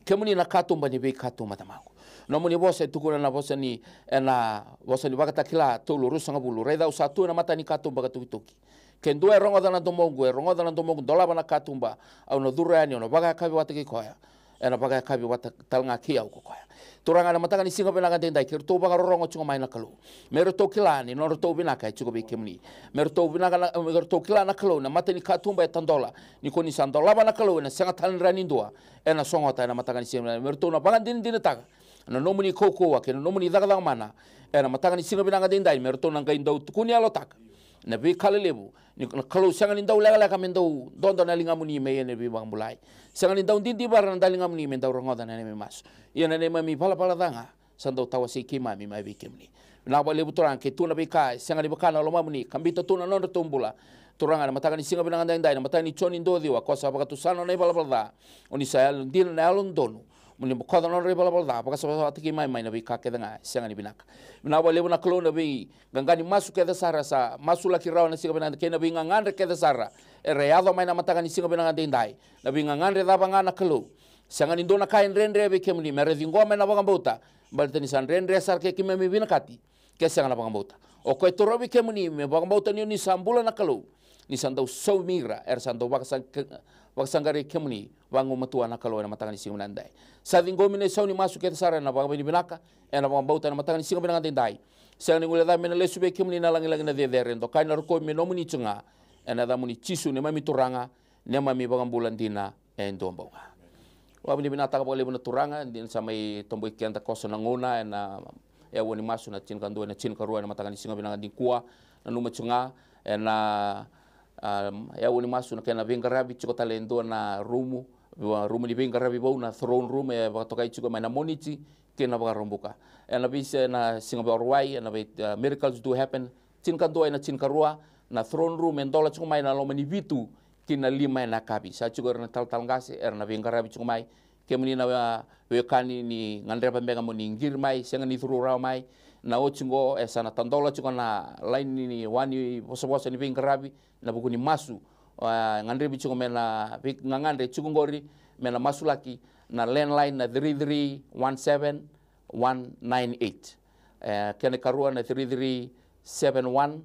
Kemuni na katuba ni veikatuba, Tamaqu. Nomuni vosa e tukuna na vosa ni, ena vosa ni Vakatakila tolu, ruasagavulu: Raica, au sa tu ena mata ni katuba ka tukituki. Ke dua e rogoca na domoqu, e rogoca na domoqu, dolava na katuba, au na curu yani, au na vakayakavi vata kei koya, ena vakayakavi vata tale ga kei au ko koya. Turaga, ena mataka ni siga vinaka edaidai, ke ratou vakarorogo tiko mai, na Kalou, me ratou kila ni nodratou vinaka e tiko vei kemuni. Me ratou vinaka na, me ratou kila, na Kalou, na mata ni katuba e tadola, ni ko ni sa dolava, na Kalou, ena sega tale ni rawa ni dua ena sogota ena mataka ni siga. Me ratou na vakadinadinataka na nomuni kaukauwa kei na nomuni cakacaka mana ena mataka ni siga vinaka edaidai. Me ratou na qai dau tukuni yalotaka na veika lelevu, ni na Kalou, sega ni dau lekaleka me dau dodo na ligamuni me ia na veivakabulai. Sega ni dau didivara na daligamuni me dau rogoca na neimami masu. Ia na neimami valavala ca ga sa dau tawasei keimami mai vei kemuni. Vinaka vakalevu, Turaga, ke tu na veika e sega ni vaka na lomamuni ka biuta tu na nodratou bula, Turaga, ena mataka ni siga vinaka edaidai, na imatai ni Joni dua ciwa, ko sa vakatusa na nona ivalavala ca, o ni sa yalodina, na yalododonu, mo ni bokoca na nodra ivalavala ca, vakasavasavataki keimami mai na veika kece ga e sega ni vinaka. Vinaka vakalevu, na Kalou, na veiqaqa ni masu kece sara sa masulaki rawa ena siga vinaka, kei na veigagadre kece sara era yaco mai ena mataka ni siga vinaka edaidai. Na veigagadre cava ga, na Kalou, sega ni dua na ka e dredre vei kemuni me ra ciqoma ena vakabauta, baleta ni sa dredre sara ke keimami vinakati ke sega na vakabauta. O koya e torovi kemuni me vakabauta ni o ni sa bula, na Kalou, ni sa dau saumi ira era sa dau vakasa-, vakasaqarai kemuni vagumatua, na Kalou, ena mataka ni siga vinaka edaidai. Sa ciqomi na isau ni masu kece sara ena vakavinavinaka, ena vakabauta ena mataka ni siga vinaka edaidai. Sega ni guilecavi me na lesu vei kemuni na lagilagi, na cecere, dokai, na rokovi me nomuni tu ga, ena yacamuni Jisu, neimami Turaga, neimami iVakabula dina e dua bau ga. Vakavinavinakataka vakalevu na Turaga, dina sa mai toboki keda koso na gauna ena yaua ni masu na tinikadua ena tinikarua ena mataka ni siga vinaka nikua. Nanuma tu ga, ena, um, yaua ni masu na kena veiqaravi tiko tale e dua na rumu, rumu ni veiqaravi vou, na throne room, e vakatokai tiko mai na Moniti ki na Vakaraubuka. Ena veise na siga Vakarauwai, ena vei, uh, Miracles Do Happen, tinikadua ena tinikarua, na throne room e dola tiko mai na loma ni vitu ki na lima ena yakavi. Sa tiko ira na talatala qase era na veiqaravi tiko mai. Kemuni na, a, veiwekani, ni gadreva beka mo ni qiri mai, sega ni curu rawa mai. Na oti oqo e sa na tadola tiko na laini ni wa ni vosavosa ni veiqaravi ena vuku ni masu. A, gadrevi tiko me na veigagadre tiko oqori me na masulaki, na landline na three three one seven one nine eight. E, kena ikarua na three three seven one,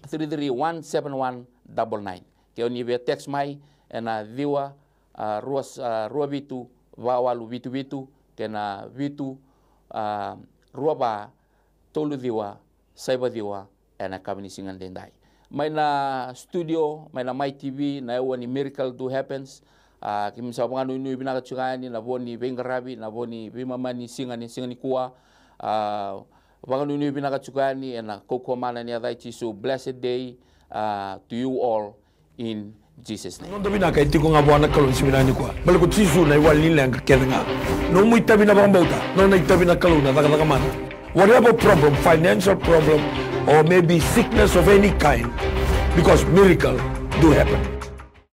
three three one seven one double nine. Ke o ni via text mai ena ciwa, a, rua, a, rua vitu, va walu vitu vitu, kei na vitu, a, rua va, tolu ciwa, saiva ciwa, ena yakavi ni siga daidai. Mai na studio, mai na Mai T V, na yaua ni Miracle Do Happens. A, keimami sa vakanuinui vinaka tiko yani na vo ni veiqaravi, na vo ni veimama ni siga ni, siga nikua. A, vakanuinui vinaka tiko yani ena kaukauwa mana ni yaca i Jisu. Blessed day, a, to you all in Jesus' name. Noda vinaka e tiko ga vua na Kalou ni siga vinaka nikua. Baleta ko Jisu na iwali ni leqa kece ga. Nomu itavi na vakabauta, nona itavi na Kalou na cakacaka mana. Whatever problem, financial problem, or maybe sickness of any kind, because miracle do happen.